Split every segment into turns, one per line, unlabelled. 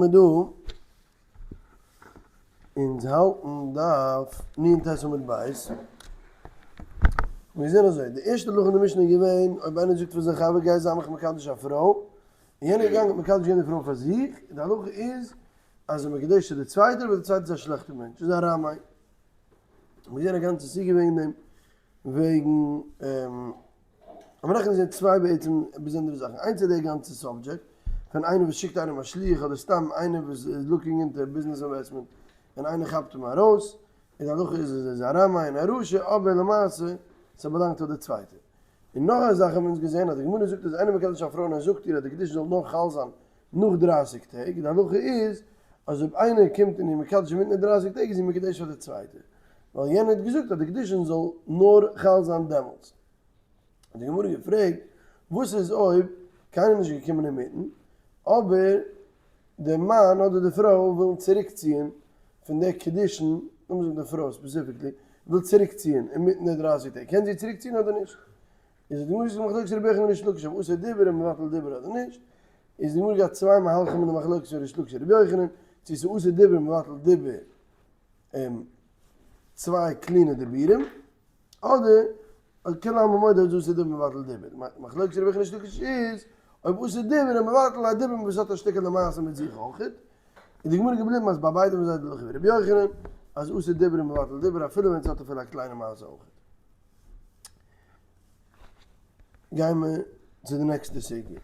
מיר דא אונז האלטן דף נ ט עמוד ב', מיר זעהן אזוי, די ערשטע הלכה אין די משנה איז געווען אויב איינער זאגט פאר זיין חבר גיי זיי מיך מקדש א פרוי, און יענער איז געגאנגען האט מקדש געווען די פרוי פאר זיך, און די הלכה איז אז ער מקדש צו די צווייטער ווייל די צווייטער איז א שלעכטער מענטש, איז א רמאי. מיר זעהן א גאנצע סוגיא וועגן דעם, וועגן. אבער נאכדעם זענען צוויי בעצם באזונדערע זאכן, איינס איז דער גאנצער subject פון איינער וואס שיקט איינעם א שליח אדער סתם איינער וואס איז looking into business investment און איינער כאפט אים ארויס, און די הלכה איז אז ער איז א רמאי און א רשע אבער למעשה ס'באלאנגט פאר די צווייטע. און נאך א זאך האבן אונז געזען אז די גמרא זאגט אז איינער מקדש א פרוי און ער זאגט איר אז די קידושין זאל נאר חל זיין נאך דרייסיג טעג, די הלכה איז אז אויב איינער קומט און איר מקדש אינמיטן די דרייסיג טעג איז זי מקדש פאר די צווייטע, ווייל יענער האט געזאגט אז די קידושין זאל נאר חל זיין דעמאלטס. האט די גמרא געפרעגט, וואס איז אויב קיינער איז נישט געקומען אינמיטן, אבער דער מאן אדער די פרוי ווילן צוריקציען פון די קידושין, לאמיר זאגן די פרוי specifically, וויל צוריקציען אינמיטן די דרייסיג טעג, קען זי צוריקציען אדער נישט? איז די גמרא געזאגט מחלוקת רבי יוחנן און ריש לקיש אויב אסור דיבור און מבטל דיבור אדער נישט, איז די גמרא געהאט צוויי מהלכים אין די מחלוקת פון ריש לקיש און רבי יוחנן, צו ס'איז אסור דיבור און מבטל דיבור צוויי clean ע דיבורים, אדער אז כולי עלמא מודה אז אסור דיבור מבטל דיבור, מחלוקת רבי יוחנן ריש לקיש איז אויב אסור דיבור און מבטל א דיבור וואס האט א שטיקעלע מעשה מיט זיך אויכעט, איז די גמרא געבליבן אז ביי ביידע זענען זיי די הלכה ווי רבי יוחנן אז אסור דיבור און מבטל דיבור אפילו ווען ס'האט אפילו א קליינע מעשה אויכעט. גייען מיר צו די נעקסטע סוגיא.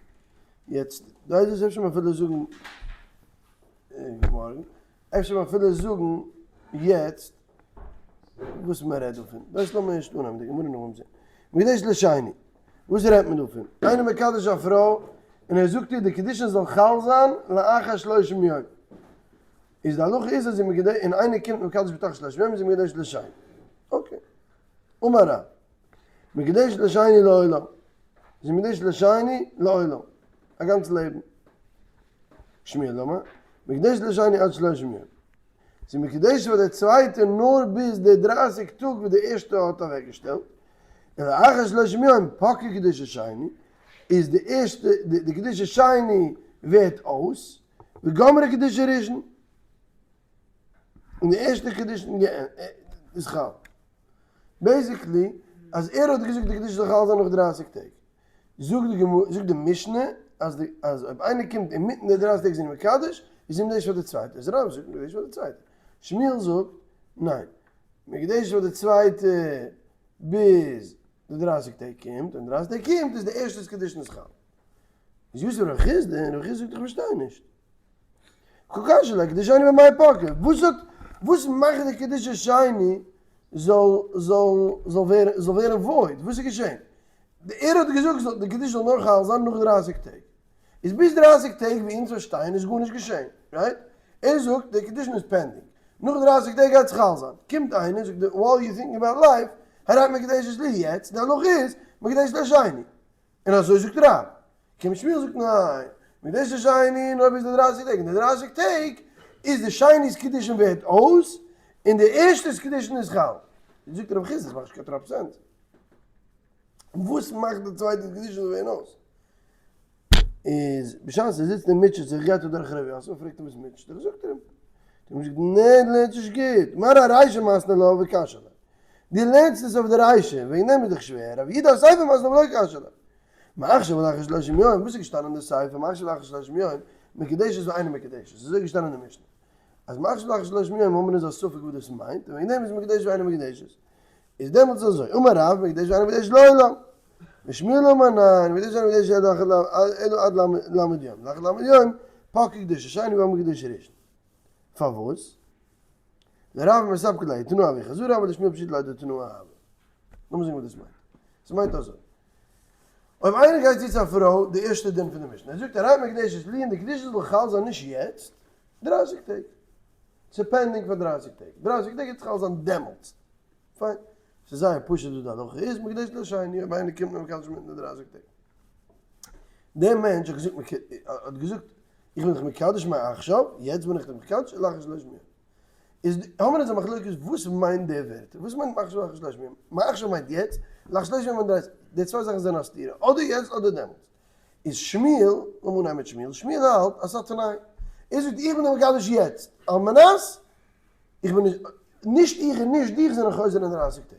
יעצט, דא איז עס אפשר מען אפילו זאגן מארגן, אפשר מען אפילו זאגן יעצט וואס מען רעדט דא פון. דאס לאמיר ערשט אנהייבן די גמרא נאכדעם זען. מקדש לשני, וואס רעדט מען דא פון? איינער מקדש א פרוי און ער זאגט איר די קידושין זאל חל זיין לאחר שלושים יום. איז די הלכה איז אז זי מקדש און איינער קומט מקדש בתוך שלושים יום איז זי מקדש לשני. okay. אמר רב, מקדש לשני לעולם, זי מקדש לשני לעולם, א גאנץ לעבן. שמואל אמר, מקדש לשני עד שלושים יום. זי מקדש פאר די צווייטע נאר ביז די דרייסיג טאג וואס די ערשטע האט אוועקגעשטעלט, און לאחר שלושים יום פקעה קדושת שני, איז די ערשטע, די קדושת שני ווערט אויס, וגמרה קדושת ראשון. און די ערשטע קידושין איז חל. basically אז ער האט געזאגט די קידושין זאל חל זיין נאך דרייסיג טעג. זאגט די גמרא, זאגט די משנה אז די אז אויב איינער קומט אינמיטן די דרייסיג טעג זענען מקדש, איז אים מקדש פאר די צווייטע. איז רב זאגט מקדש פאר די צווייטע. שמואל זאגט ניין. מקדש פאר די צווייטע ביז די דרייסיג טעג קומט, און דרייסיג טעג קומט איז די ערשטע'ס קידושין איז חל. איז יתיב רב חסדא און רב חסדא זאגט איך פארשטיי נישט. קא קשיא ליה קדושת שני במאי פקעה, וואס האט וואס מאכט די קדושת שני זאל זאל זאל ווערן זאל ווערן void, וואס איז געשען? ער האט געזאגט זאל די קדושה זאל נאר חל זיין נאך דרייסיג טעג, איז ביז דרייסיג טעג ווי אונז פארשטייען איז גארנישט געשען, right? ער זאגט די קדושין איז pending, נאך דרייסיג טעג גייט עס חל זיין, קומט איינער זאגט while you thinking about life, הרי את מקודשת לי יעצט, די הלכה איז מקודשת לשני. און אזוי זאגט רב. קומט שמואל זאגט ניין, מקודשת לשני נאר ביז די דרייסיג טעג, און די דרייסיג טעג איז די שני'ס קידושין ווערט אויס, און די ערשטע'ס קידושין איז חל. זאגט רב חסדא, עס מאכט נישט קיין טראפ sense. וואס מאכט די צווייטע קידושין זאל ווערן אויס? איז בשעת ער זיצט און מוטשעט זיך גייט ער דורך ר' יוסף און פרעגט אים וואס מוטשעט דיך? זאגט ער אים, האט ער אים געזאגט נע דו לערנסט נישט גוט, מר ארישא מתני לה וקשיא ליה. דו לערנסט עס אויף די רישא, וועגן דעם איז דיך שווער, רב יהודה אסיפא מתני ולא קשיא ליה. מעכשיו ולאחר שלושים יום, וואס איז געשטאנען אין די סיפא, מעכשיו ולאחר שלושים יום, מקודשת ואינה מקודשת, אזוי איז געשטאנען אין די משנה. אז מעכשיו ולאחר שלושים יום האבן מיר אונז א ספק וואס דאס מיינט, און וועגן דעם איז מקודשת ואינה מקודשת. איז דעמאלטס אזוי, אמר רב, מקודשת ואינה מקודשת לעולם. ושמואל אמר ניין, מקודשת ואינה מקודשת אלא עד ל' יום, לאחר ל' יום, פקעה קדושת שני וגמרה קדושת ראשון. פארוואס? לרב מספקא ליה תנאה הוה חזרה אבל לשמואל פשיטא ליה דתנאה הוה. לאמיר זען וואס דאס מיינט. ס'מיינט אזוי. אויב איינער גייט צו צו א פרוי, די ערשטע דין פון די משנה, ער זאגט הרי את מקודשת לי און די קדושה זאל חל זיין נישט יעצט, דרייסיג טעג. ס'איז pending פאר דרייסיג טעג. דרייסיג טעג גייט חל זיין דעמאלטס. פיין. ס'איז זייער פשוט וואס די הלכה איז, מקודשת לשני, אויב איינער קומט מקדש מיטן די דרייסיג טעג. דער מענטש האט געזאגט, האט געזאגט, איך בין דיך מקדש מעכשיו, יעצט בין איך דיך מקדש, לאחר שלושים יום. איז האבן מיר אונז א מחלוקת וואס מיינט די ווערטער, וואס מיינט מעכשיו לאחר שלושים יום? מעכשיו מיינט יעצט, לאחר שלושים יום מיינט דרייסיג, די צוויי זאכן זענען א סתירה, אדער יעצט אדער דעמאלטס. איז שמואל, לאמיר אנהייבן מיט שמואל, שמואל האלט אז ס'איז א תנאי. ער זאגט איך בין דיר מקדש יעצט, על מנת איך בין נישט, נישט איך און נישט דיך זענען חוזר אין דרייסיג טעג.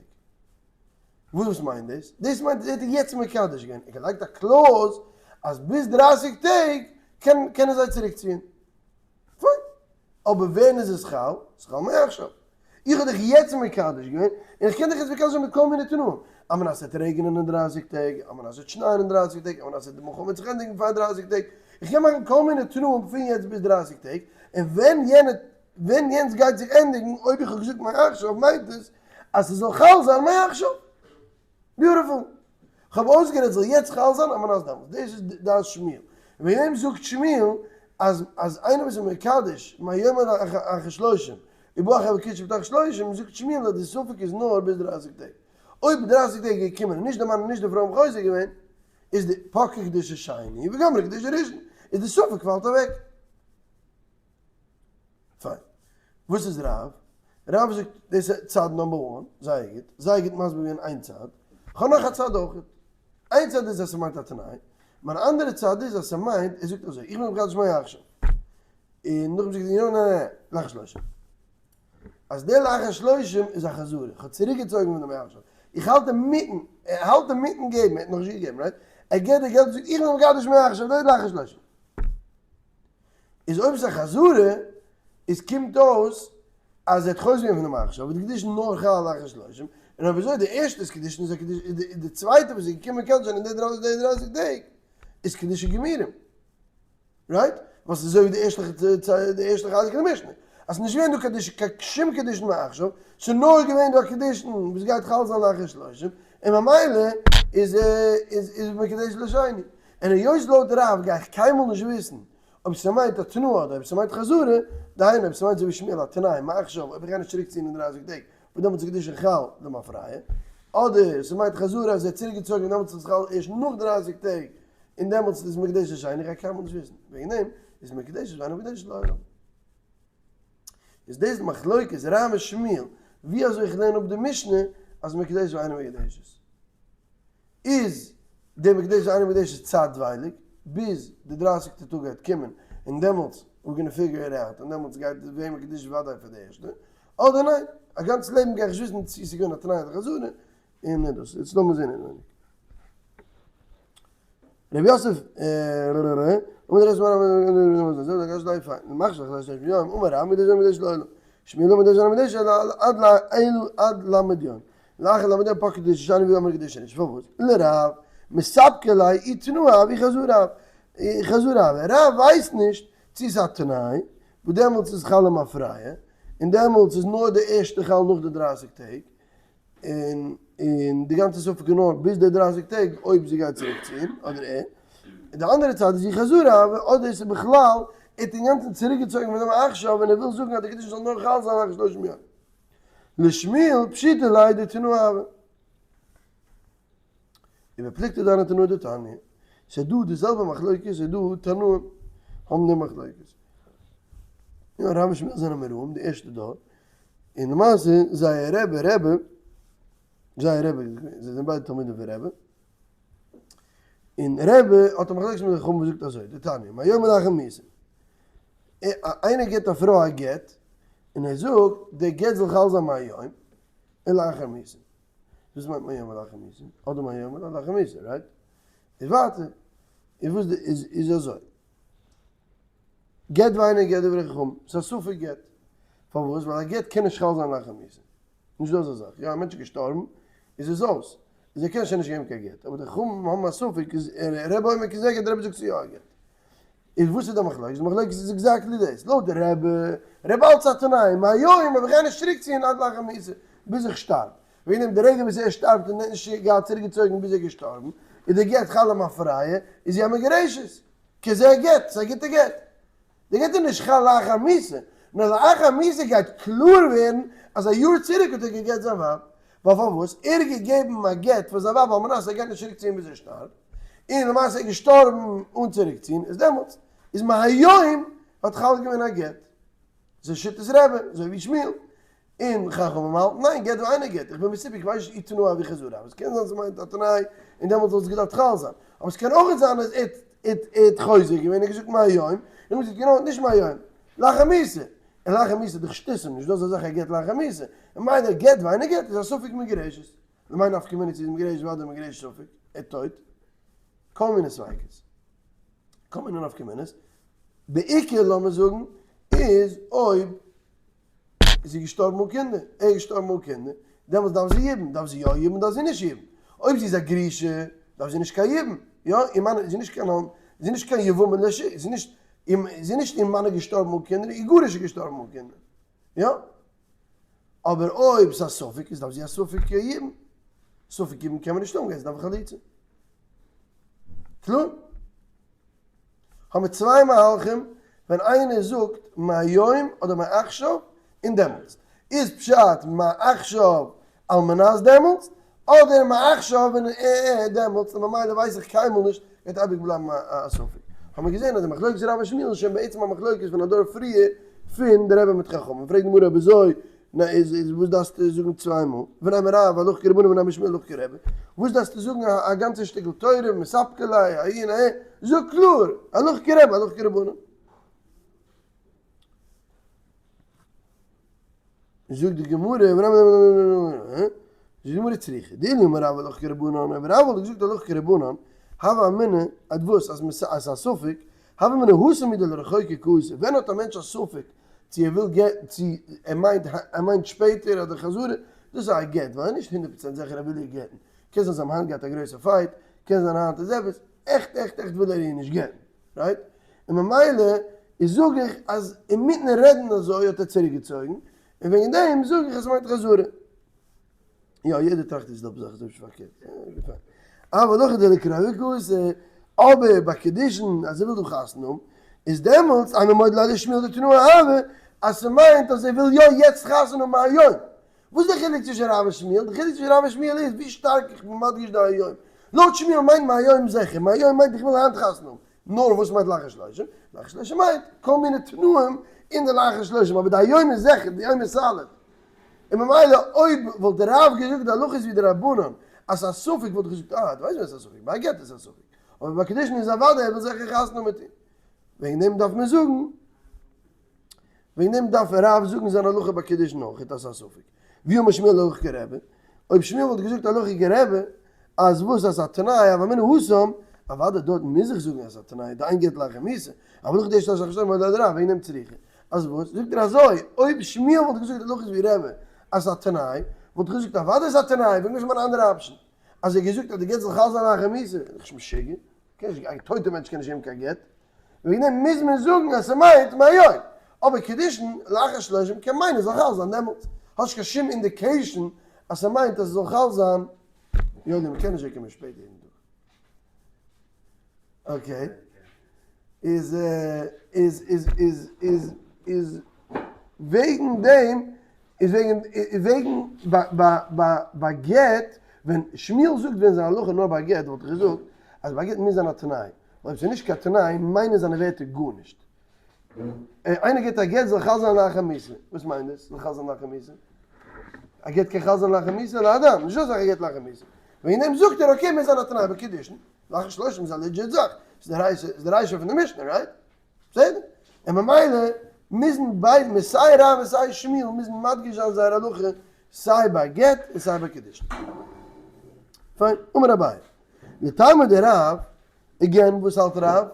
וואס מיינט דאס? דאס מיינט אז ער האט דיר יעצט מקדש געווען, ער האט געלייגט א clause אז ביז דרייסיג טעג קען קענען זיי צוריקציען. פיין. אבער ווען איז עס חל? ס'איז חל מעכשיו. איך האב דיך יעצט מקדש געווען, און איך קען דיך יעצט מקדש זיין מיט כל מיני תנאים. על מנת ס'וועט רעגענען אין דרייסיג טעג, על מנת ס'וועט שנייען אין דרייסיג טעג, על מנת די מלחמה וועט זיך ענדיגן פאר דרייסיג טעג. איך קען מאכן כל מיני תנאים פון יעצט ביז דרייסיג טעג, און ווען יענע ווען יענץ גייט זיך ענדיגן, אויב איך האב געזאגט מעכשיו מיינט עס אז ס'זאל חל זיין מעכשיו. Beautiful. כ'האב אויסגערעדט זאל יעצט חל זיין על מנת דעמאלטס. דאס איז דעת שמואל. וועגן דעם זאגט שמואל אז אז איינער וואס איז מקדש מהיום אחר שלושים ובא אחר וקידש בתוך שלושים זאגט שמואל אז די ספק איז נאר ביז דרייסיג טעג. אויב דרייסיג טעג איז געקומען און נישט די מאן און נישט די פרוי האבן חוזר געווען איז די פקע קידושי שני וגמרה קידושי ראשון איז די ספק פאלט אוועק. פיין. וואס איז רב? רב זאגט, דאס איז צד number one, זייער גוט, זייער גוט מסביר געווען איין צד. כ'האב נאך א צד אויך. איין צד איז אז ס'מיינט א תנאי, מיין אנדערע צד איז אז ס'מיינט, ער זאגט אזוי, איך בין מקדש מעכשיו. און נאכדעם זאגט ער, ניין ניין ניין, לאחר שלושים. אז דער לאחר שלושים איז א חזרה, כ'האב צוריקגעצויגן פון די מעכשיו. איך האלט אינמיטן, ער האלט אינמיטן געבן, ער האט נאכנישט געגעבן, right? ער געבט די געלט און זאגט, איך בין מקדש מעכשיו, דאס איז לאחר שלושים. איז אויב ס'איז א חזרה, איז קומט אויס אז ער האט חוזר געווען פון די מעכשיו, אבער די קידושין נאר חל לאחר שלושים, און אויב אזוי די ערשטע איז קידושין איז א קידושין, איז די צווייטע וואס איז געקומען מקדש זיין אין די דרייסיג טעג איז קידושין גמורים. Right? ווייל ס'איז אזוי ווי די ערשטע די ערשטע חלק אין די משנה, אז ס'איז נישט געווען דא קיין קיין שום קידושין מעכשיו, ס'איז נאר געווען דא א קידושין וואס גייט חל זיין לאחר שלושים, און ממילא איז איז איז מקדש לשני. און היות לויט רב גיי איך קיינמאל נישט וויסן אויב ס'מיינט א תנועה אדער אויב ס'מיינט חזרה, דהיינו אויב ס'מיינט אזוי ווי שמואל א תנאי מעכשיו אויב איך גיי נישט צוריק ציען אין דרייסיג טעג וואס דעמאלטס איז קידושין חל למפרע, אדער ס'מיינט חזרה אז ער האט צוריק געצויגן און דעמאלטס איז עס חל ערשט נאך דרייסיג טעג און דעמאלטס איז מקדש לשני, איך גיי קיינמאל נישט וויסן, וועגן דעם איז מקדש ואינה מקודשת לעולם. איז דאס די מחלוקת רב און שמואל ווי אזוי איך לערן אפ די משנה אז מקודשת ואינה מקודשת. איז די מקודשת ואינה מקודשת צייטווייליג ביז די דרייסיגסטע טאג גייט קומען און דעמאלטס we're gonna figure it out און דעמאלטס גייט ווערן מקודשת וודאי פאר די ערשטע אדער ניין א גאנץ לעבן גיי איך נישט וויסן צו ס'איז געווען א תנאי אדער חזרה און דאס יעצט לאמיר זעהן אינעווייניג. רבי יוסף לאחר ל' יום פקע קידושין שני וגמרה קידושין ראשון, פארוואס? לרב מספקא ליה אי תנאה אי חזרה חזרה רב ווייסט נישט צו ס'איז א תנאי וואס דעמאלטס איז חל למפרע און דעמאלטס איז נאר די ערשטע חל נאך די דרייסיג טעג און און די גאנצע ספק איז נאר ביז די דרייסיג טעג אויב זי גייט צוריק ציען אדער ער, און די אנדערע צד איז אי חזרה אדער עס איז בכלל ער האט אינגאנצן צוריק געצויגן פון דעם עכשיו און ער וויל זאגן אז די קידושין זאל נאר חל זיין לאחר שלושים יום. לשמואל פשיטא ליה דתנאה הוה. ובפלוגתא דהני תנאי דתניא. ס'איז דא די זעלבע מחלוקת, ס'איז דא תנאים האבן די מחלוקת. יא, רב און שמואל זענען אמוראים, די ערשטע דור. און למעשה זייער רבי רבי, זייער רבי איז געווען, זיי זענען ביידע תלמידים פון רבי. און רבי האט א מחלוקת מיט די חכמים וואס זאגט אזוי, דתניא, מהיום ולאחר מיתה. איינער געבט א פרוי א גט, און ער זאגט, דער גט זאל חל זיין מהיום ולאחר מיתה. וואס מיינט מהיום ולאחר מיתה? אדער מהיום אדער לאחר מיתה, right? איז ווייטער, איז וואס די, איז איז אזוי. גט ואינו גט דברי חכמים, ס'איז א ספק גט. פארוואס? ווייל א גט קען נישט חל זיין לאחר מיתה. נישט דא אזא זאך. יא, א מענטש איז געשטארבן, איז עס אויס. איז ער קען שוין נישט געבן קיין גט. אבער די חכמים האבן א ספק, איז רבי אומר כזה גט, רבי זאגט ס'איז יא א גט. איז וואס איז די מחלוקת? די מחלוקת איז exactly דאס, לויט די רבי, רבי האלט ס'א תנאי, מהיום אויב איך גיי נישט צוריק ציען עד לאחר מיתה, ביז איך שטארב. וועגן דעם די רגע וואס ער שטארבט און ער האט נישט געהאט צוריק געצויגן ביז ער איז געשטארבן, איז די גט חל למפרע, איז זי א מגורשת. כזה גט, ס'איז א גוטע גט. די גט איז נישט חל לאחר מיתה, נאר לאחר מיתה גייט קלאר ווערן אז א יאר צוריק האט ער גע'גט זיין ווייב, ווייל פארוואס? ער האט געגעבן א גט פאר זיין ווייב על מנת ער גייט נישט צוריק ציען ביז ער שטארבט, און למעשה איז ער געשטארבן אן צוריק ציען, איז דעמאלטס איז מהיום האט חל געווען א גט. אזוי שיטת רבי, אזוי ווי שמואל. און חכמים האלטן ניין, גט ואינו גט, איך בין מסופק, איך ווייס נישט אי תנאה אי חזרה, אבער עס קען זיין ס'מיינט א תנאי און דעמאלטס וואלט עס געדארפט חל זיין, אבער עס קען אויך זיין אז ער האט. האט חוזר געווען און געזאגט מהיום, און מ'האט געזאגט גענוי נישט מהיום, לאחר מיתה, און לאחר מיתה איז דאך שטותים, נישט דא אזא זאך א גט לאחר מיתה, און ממילא גט ואינו גט איז א ספק מגורשת, למאי נפקא מינה צו איז מגורשת אדער מגורשת ספק, ער טויט, כל מיני ספיקות, כל מיני נפקא מינות, בעיקר לאמיר זאגן איז אויב איז זי געשטארבן אן קינדער, ער איז געשטארבן אן קינדער, דעמאלטס דארף זי יבום, דארף זי יא יבום דארף זי נישט יבום, אויב זי איז א גרושה דארף זי נישט קיין יבום, יא, איר מאן איז נישט קיין זי איז נישט קיין יבמה לש, זי איז נישט, זי איז נישט איר מאן איז געשטארבן אן קינדער, איר גרוש איז געשטארבן אן קינדער, יא, אבער אויב ס'איז א ספק איז דארף זי א ספק יבום, ספק יבום קען מען נישט אנגיין, זי דארף חליצה. קלאר? האבן מיר צוויי מהלכים ווען איינער זאגט מהיום אדער מעכשיו און דעמאלטס, איז פשט מעכשיו על מנת דעמאלטס, אדער מעכשיו און דעמאלטס און ממילא ווייס איך קיינמאל נישט, גייט אייביג בלייבן א ספק. האבן מיר געזען אז די מחלוקת רב און שמואל איז שוין בעצם א מחלוקת פון א דור פריער פון די רבי מיט חכמים, פרעגט די גמרא אויב אזוי נא איז איז וואס דארפסטו זאגן צוויי מאל? ונימא רב הלכה כרבנן ונימא שמואל הלכה כרבי, וואס דארפסטו זאגן א גאנצע שטיקל תורה מספקא ליה אהין אהער, זאג קלאר הלכה כרבי הלכה כרבנן. זאגט די גמרא זאגט די גמרא צריכא דאילו אמר רב הלכה כרבנן אויב רב וואלט געזאגט הלכה כרבנן הוה אמינא אז וואס אז ס'איז א ספק הוה אמינא התם הוא דלרחוקה קאתי ווען האט א מענטש א ספק צו ער וויל גט'ן צו ער מיינט ער מיינט שפעטער אדער חזרה, דאס איז א גט ווייל ער איז נישט הונדערט פראצענט זיכער ער וויל איר גט'ן, קען זיין זיי האבן היינט געהאט א גרויסע fight, קען זיין היינט איז עפעס, עכט עכט עכט וויל ער איר נישט גט'ן, right? און ממילא איז זאג איך אז אינמיטן רעדן אזוי האט ער צוריק געצויגן, און וועגן דעם זאג איך אז ס'מיינט חזרה. יא יעדער טראכט די זעלבע זאך איז אפשר פארקערט. אבל הכא דלקרובה קאתי, אבער ביי קידושין אז ער וויל דא חתונה האבן, איז דעמאלטס אימא מודה ליה לשמואל דתנאה הוה, אז ס'מיינט אז ער וויל יא יעצט חתונה האבן מהיום. וואס איז די חילוק צווישן רב און שמואל? די חילוק צווישן רב און שמואל איז ווי שטארק איך בין מדגיש די היום. לויט שמואל מיינט מהיום זיכער, מהיום מיינט איך וויל היינט חתונה האבן. נאר וואס מיינט לאחר שלושים? לאחר שלושים מיינט כל מיני תנאים אין די לאחר שלושים, אבער די היום איז זיכער, די היום איז solid. און ממילא אויב וואלט די רב געזאגט די הלכה איז ווי די רבנן אז ס'איז א ספק וואלט איך געזאגט אה דו ווייסט ווען ס'איז א ספק, ביי א גט איז א ספק, אבער ביי קידושין איז אוודאי ער וויל זיכער חתונה מיט איר. וועגן דעם דארף מען זאגן, וועגן דעם דארף רב זאגן זיין הלכה ביי קידושין אויך אז ס'איז א ספק. ואי אמר שמואל הלכה כרבי, אויב שמואל וואלט געזאגט הלכה כרבי אז וואס אז ס'איז א תנאי הוה אמינא התם, אוודאי דארט מוז איך זאגן אז ס'איז א תנאי, דאין גט לאחר מיתה, אבל הכא דאשתו לאחר שלושים מודה ליה דרב וועגן דעם צריכא. אז וואס? זאגט ער אזוי, אויב שמואל וואלט געזאגט הלכה איז ווי רבי אז ס'איז א תנאי, וואלט איך געזאגט אוודאי איז א תנאי, וועגן דעם איז מיין אנדערע option. אז ער האט געזאגט אז די גט זאל חל זיין לאחר מיתה, איז דאך נישט משוגע, קען נישט, א טויטע מענטש קען נישט געבן קיין גט, וועגן דעם מוז מען זאגן אז ס'מיינט מהיום. אבער קידושין לאחר שלושים קען מיינען זאל חל זיין דעמאלטס. האסט נישט קיין שום indication אז ס'מיינט אז ס'זאל חל זיין. יודי, מ'קען נישט אנקומען שפעט יעדן טאג. okay. איז איז איז איז איז איז וועגן דעם איז וועגן איז וועגן ביי ביי ביי גט ווען שמואל זאגט ווען זיין הלכה נאר ביי גט וואלט איך געזאגט אז ביי גט מוז זיין א תנאי אויב ס'איז נישט קיין תנאי מיינען זיינע ווערטער גארנישט. איינער געבט א גט זאל חל זיין לאחר מיתה. וואס מיינט דאס זאל חל זיין לאחר מיתה? א גט קען חל זיין לאחר מיתה לאדם, נישטא אזא זאך א גט לאחר מיתה. וועגן דעם זאגט ער okay מוז זיין א תנאי ביי קידושין, לאחר שלושים איז א legit זאך, ס'איז די רישא פון די משנה, right? בסדר? און ממילא מוזן ביידע, סיי רב און סיי שמואל מוזן מדגיש זיין זייער הלכה סיי ביי גט און סיי ביי קידושין. פיין, אמר אביי, לטעמא דרב, again וואס האלט רב?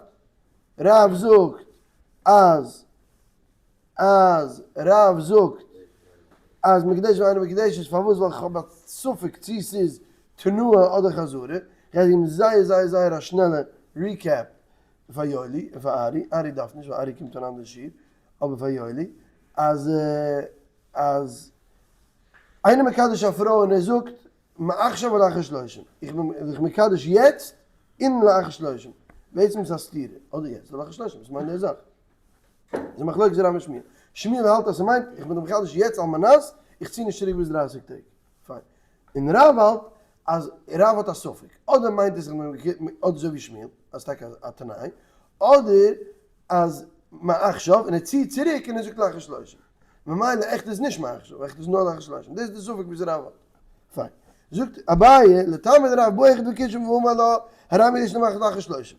רב זאגט אז אז רב זאגט אז מקדש ואינו מקדשת פארוואס ווייל כ'האב א ספק צו ס'איז תנועה אדער חזרה, כ'גיי געבן זייער זייער זייער א שנעלע recap פאר יואלי און פאר ארי, ארי דארף נישט ווייל ארי קומט פון אנדערע שיעור, אבער פאר יואלי אז אז איינער מקדש א פרוי און ער זאגט מעכשיו ולאחר שלושים, איך בין זיך מקדש יעצט און לאחר שלושים, בעצם איז א סתירה, אדער יעצט אדער לאחר שלושים, וואס מיינט די זאך? איז א מחלוקת רב און שמואל, שמואל האלט אז ס'מיינט איך בין דיך מקדש יעצט על מנת איך צי נישט צוריק ביז דרייסיג טעג, פיין, און רב האלט אז רב האט א ספק, אדער מיינט עס איך בין אדער אזוי ווי שמואל אז ס'טאקע א תנאי, אדער אז מעכשיו און ער ציט צוריק און ער זאגט לאחר שלושים, ממילא עכט איז נישט מעכשיו, עכט איז נאר לאחר שלושים, דאס איז די ספק וואס רב האט. פיין. זאגט אביי, לטעמיה דרב בא אחד וקידשה ואמר לה, הרי מקודשת לך לאחר שלושים.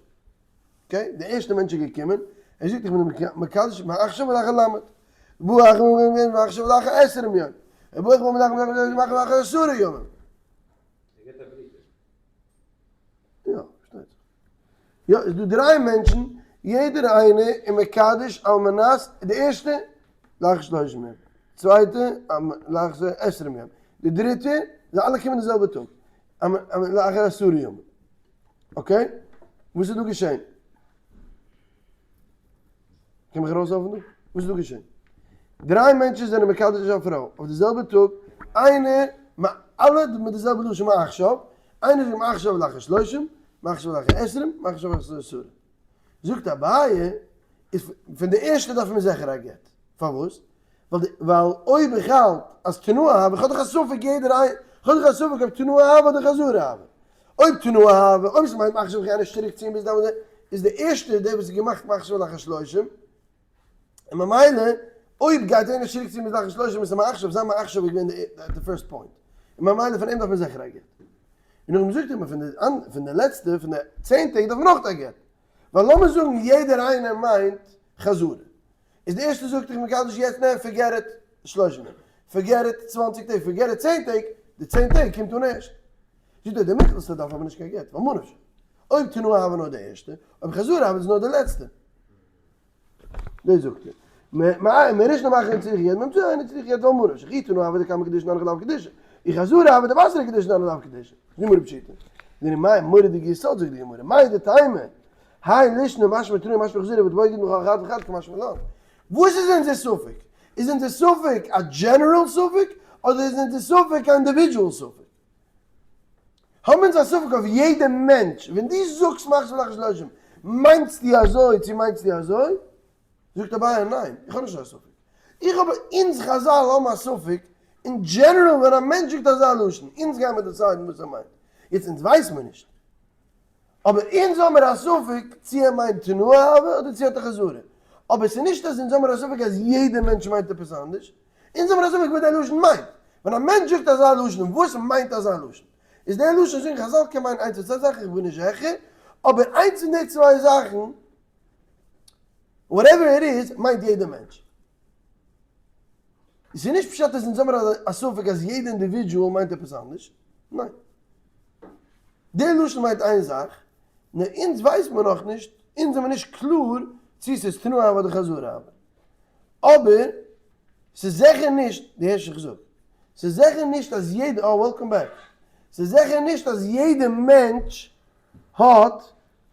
Okay, די ערשטע מענטש איז געקומען, ער זאגט איך בין מקדש מעכשיו ולאחר למד, ובא אחר מעכשיו ולאחר עשרים יום, ובא אחר מעכשיו ולאחר עשרה ימים. יא, פארשטייט זיך. יא, איז דא דריי מענטשן, יעדער איינער איז מקדש על מנת, די ערשטע, לאחר שלושים יום, צווייטע, לאחר עשרים יום, די דריטע, זיי אלע קומען די זעלבע טאג, לאחר עשרה יום. Okay? וואס איז דא געשען? קען מיך ארויסהעלפן דא? וואס איז דא געשען? דריי מענטשן זענען מקדש א פרוי אויף די זעלבע טאג, איינער, אלע מיט די זעלבע לשון מעכשיו, איינער זאגט מעכשיו לאחר שלושים, מעכשיו לאחר עשרים, מעכשיו לאחר עשרה. זאגט אביי, איז פון די ערשטע דארף מען זיכער א גט. פארוואס? ווייל אויב איך האלט אז תנאה הוה, איך האב דאך א ספק יעדער איין, איך האב דאך א ספק אויב תנאה הוה אדער חזרה הוה. אויב תנאה הוה, אויב ס'מיינט מעכשיו איך גיי נישט צוריק ציען ביז דאן, איז די ערשטע דער וואס האט געמאכט מעכשיו לאחר שלושים, און ממילא אויב גייט ער נישט צוריק ציען ביז לאחר שלושים איז מעכשיו, זיין מעכשיו איז געווען די first point, און ממילא פון אים דארף מען זיכער א גט. און נאכדעם זאגט ער מיר פון די לעצטע, פון די צען טעג דארף מען אויך א גט. ווייל לאמיר זאגן יעדער איינער מיינט חזרה. איז די ערשטע זאגט איך מקדש יעצט נע forget it שלושים יום forget it צוואנציג טעג forget it צען טעג די צען טעג קומט אן ערשט זאגט ער די מיטלסטע דארף אבער נישט קיין גט ווייל מה נפשך אויב תנאה הוה נאר די ערשטע אויב חזרה הוה איז נאר די לעצטע דאס זאגט ער מראשונה מאחר צריך גט מאמצעי אינו צריך גט ווייל מה נפשך אי תנאה הוה דקמא קידושין הנך לאו קידושין אי חזרה הוה דבתרא קידושין הנך לאו קידושין גמרא פשיטא זענען מים מורא'דיגע יסוד זאגט די גמרא מהו דתימא האי לישנא משמע תנאה משמע חזרה ודבעי גיטין בכל אחד ואחד קמשמע לן. וואס איז אונזער ספק? איז אונזער ספק א general ספק אדער איז אונזער ספק א individual ספק? האבן אונז א ספק אויף יעדע מענטש, ווען דו זאגסט מעכשיו לאחר שלושים מיינסטו אזוי צו מיינסטו אזוי? זאגט אביי ניין, איך האב נישט אזא ספק. איך האב, אונז חזל האבן א ספק אין general ווען א מענטש זאגט אזא לשון, אונז גיימער decide ן וואס ער מיינט. יעצט אונז ווייס מיר נישט. אבער אונז האמיר א ספק צו ער מיינט תנאה הוה אדער צו ער האט א חזרה. אבער ס'איז נישט אז אונז האמיר א ספק אז יעדער מענטש מיינט עפעס אנדערש. אונז האמיר א ספק וואס דער לשון מיינט. ווען א מענטש זאגט אזא לשון, וואס מיינט אזא לשון? איז דער לשון זאגן חזל קען מיינען איינס פון צוויי זאכן, איך בין נישט זיכער, אבער איינס פון די צוויי זאכן, whatever it is, מיינט יעדער מענטש. עס איז נישט פשט אז אונז האמיר א ספק אז יעדע individual מיינט עפעס אנדערש, ניין. די לשון מיינט איין זאך, נאר אונז ווייסט מיר נאכנישט, אונז זעמיר נישט קלאר צו ס'איז תנאה הוה אדער חזרה הוה. אבער ס'איז זיכער נישט, דו הערסט וואס איך זאג? ס'איז זיכער נישט אז יעדע, אה welcome back. ס'איז זיכער נישט אז יעדע מענטש האט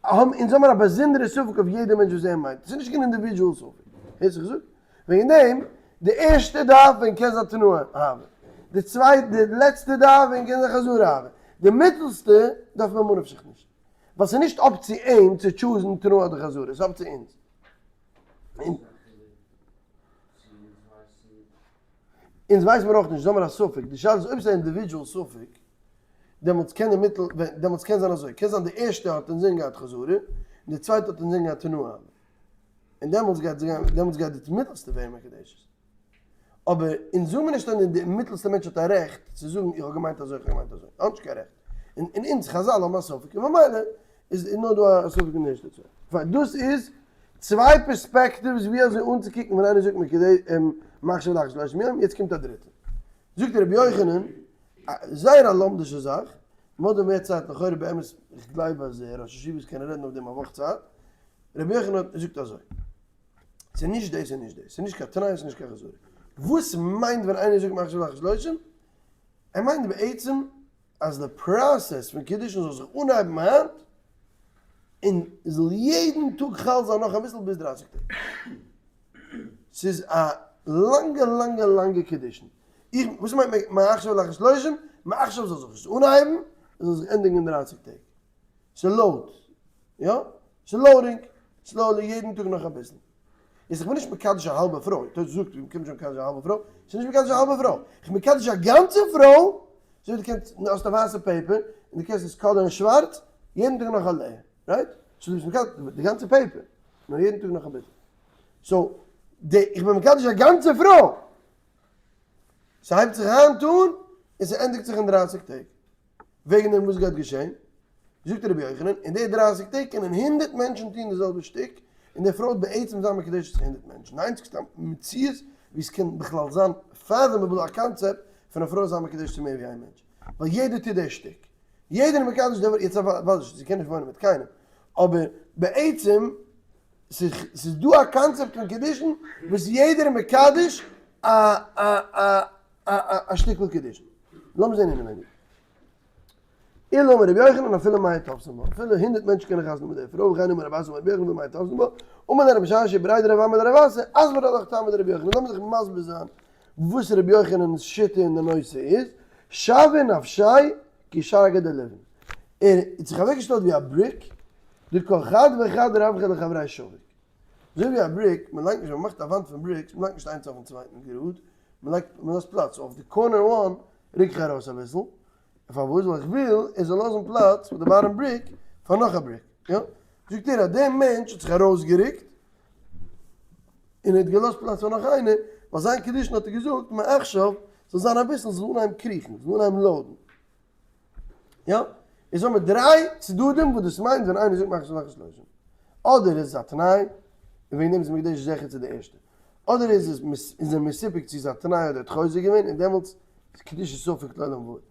האבן אונז האבן א באזונדערע ספק אויף יעדע מענטש וואס ער מיינט, עס איז נישט קיין individual ספק, הערסט וואס איך זאג? וועגן דעם, די ערשטע דף ווען קען זיין תנאה הוה, די צווייטע, די לעצטע דף ווען קען זיין חזרה הוה, די מיטלסטע דארף מען ממה נפשך נישט, ווייל ס'איז נישט up צו אים צו choose ן תנאה אדער חזרה, ס'איז up צו אונז. אונז ווייסן מיר אויך נישט, זאל מיר א ספק, די שאלה איז אויב ס'איז א individual ספק, דעמאלטס קען די מיטל, דעמאלטס קען זיין אזוי, קען זיין די ערשטע האט אינזין געהאט חזרה, און די צווייטע האט אינזין געהאט תנאה, און דעמאלטס גייט זי גיין, דעמאלטס גייט די מיטלסטע ווערן מקודשת. אבער אונז זאגן מיר נישט אז די מיטלסטע מענטש האט א רעכט צו זאגן איך האב געמיינט אזוי, איך האב געמיינט אזוי, ער האט נישט קיין רעכט. און אונז חזל האבן א ספק, און ממילא איז נאר דא א ספק אין די ערשטע צוויי. פיין, דאס איז צוויי perspectives ווי אזוי אנצוקוקן ווען איינער זאגט מיר כדי מעכשיו לאחר שלושים יום, יעצט קומט א דריטע. זאגט רבי יוחנן, זייער א לומדישע זאך, מ'האט דא מער צייט לכאורה באמת, איך גלייב אז ראש ישיבות קענען רעדן אויף דעם א וואך צייט, רבי יוחנן האט זאגט אזוי, ס'איז נישט דאס און נישט דאס, ס'איז נישט קיין תנאי און ס'איז נישט קיין חזרה. וואס מיינט ווען איינער זאגט מעכשיו לאחר שלושים? ער מיינט בעצם אז די process פון קידושין זאל זיך אנהייבן היינט, און זאל יעדן טאג חל זיין נאך אביסל ביז דרייסיג טעג. ס'איז א לאנגע לאנגע לאנגע קידושין. איך, וואס מיינט מעכשיו לאחר שלושים? מעכשיו זאל זיך עס אנהייבן און זאל זיך ענדיגן אין דרייסיג טעג. ס' load, יא? ס' loading, slowly יעדן טאג נאך אביסל. איז איך בין נישט מקדש א האלבע פרוי, תוס' זאגט ווי מ'קומט שוין מקדש א האלבע פרוי, ס'איז נישט מקדש א האלבע פרוי, איך בין מקדש א גאנצע פרוי, אזוי ווי דו קענסט, האסט א ווייסע paper, און דו קענסט עס color ן שווארץ, יעדן טאג נאך א layer, right? so דו ביסט מקדש די גאנצע paper, נאר יעדן טאג נאך אביסל. so, די, איך בין מקדש א גאנצע פרוי! ס'הייבט זיך היינט אן, און ס'ענדיגט זיך אין דרייסיג טעג. וועגן דעם וואס גייט געשען? זאגט רבי יוחנן, אין די דרייסיג טעג קענען הונדערט מענטשן טון די זעלבע שטיק, און די פרוי האט בעצם זיין מקודשת צו הונדערט מענטשן. די איינציגסטע מציאות ווי עס קען בכלל זיין fathomable א קאנצעפט פון א פרוי זיין מקודשת צו מער ווי איין מענטש. ווייל יעדער טוט די שטיק. יעדער איז מקדש די פרוי, יעצט אוודאי זי קען נישט וואוינען מיט קיינעם, אבער בעצם ס'איז דא א קאנצעפט פון קידושין וואס יעדער איז מקדש א א א א שטיקל קידושין. לאמיר זען אינעווייניג. אלא אמר רבי יוחנן אפילו מאה תופסין בה, אפילו הונדערט מענטשן קענען חתונה מיט די פרוי, וכן אמר רב אסי אמר רבי יוחנן אפילו מאה תופסין בה, אמר ליה רב משרשיא בריה דרב אמי לרב אסי, אסבר לך טעמא דרבי יוחנן, לאמיר זיך מסביר זיין וואס רבי יוחנן'ס שיטה אין די נושא איז, שווה נפשיה כי שרגא דלבן, ער האט זיך אוועקגעשטעלט ווי א בריק, דכל חד וחד רווחא לחבריה שביק. אזוי ווי א בריק, מען לייגט נישט, ווען מען מאכט א וואנט פון bricks, מען לייגט נישט איינס אויפן צווייטן גראד, מען לייגט, מען לאזט פלאץ, אויף די corner one רוק איך ארויס אביסל, פארוואס? ווייל איך וויל ער זאל לאזן פלאץ פאר די bottom brick פאר נאך א brick, יא? זאגט ער אז דער מענטש האט זיך ארויסגערוקט און ער האט געלאזט פלאץ פאר נאך איינער, ווייל זיין קידושין האט ער געזאגט מעכשיו זאל זיין אביסל, זאל אנהייבן קריכן, זאל אנהייבן load ן. יא? איז האבן מיר דריי צדדים וואס דאס מיינט ווען איינער זאגט מעכשיו לאחר שלושים. אדער איז עס א תנאי, און וועגן דעם איז מקדש זכר צו די ערשטע. אדער איז עס איז ער מסופק צו איז א תנאי אדער האט חוזר געווען און דעמאלטס איז קידושין ספק לעולם ועד.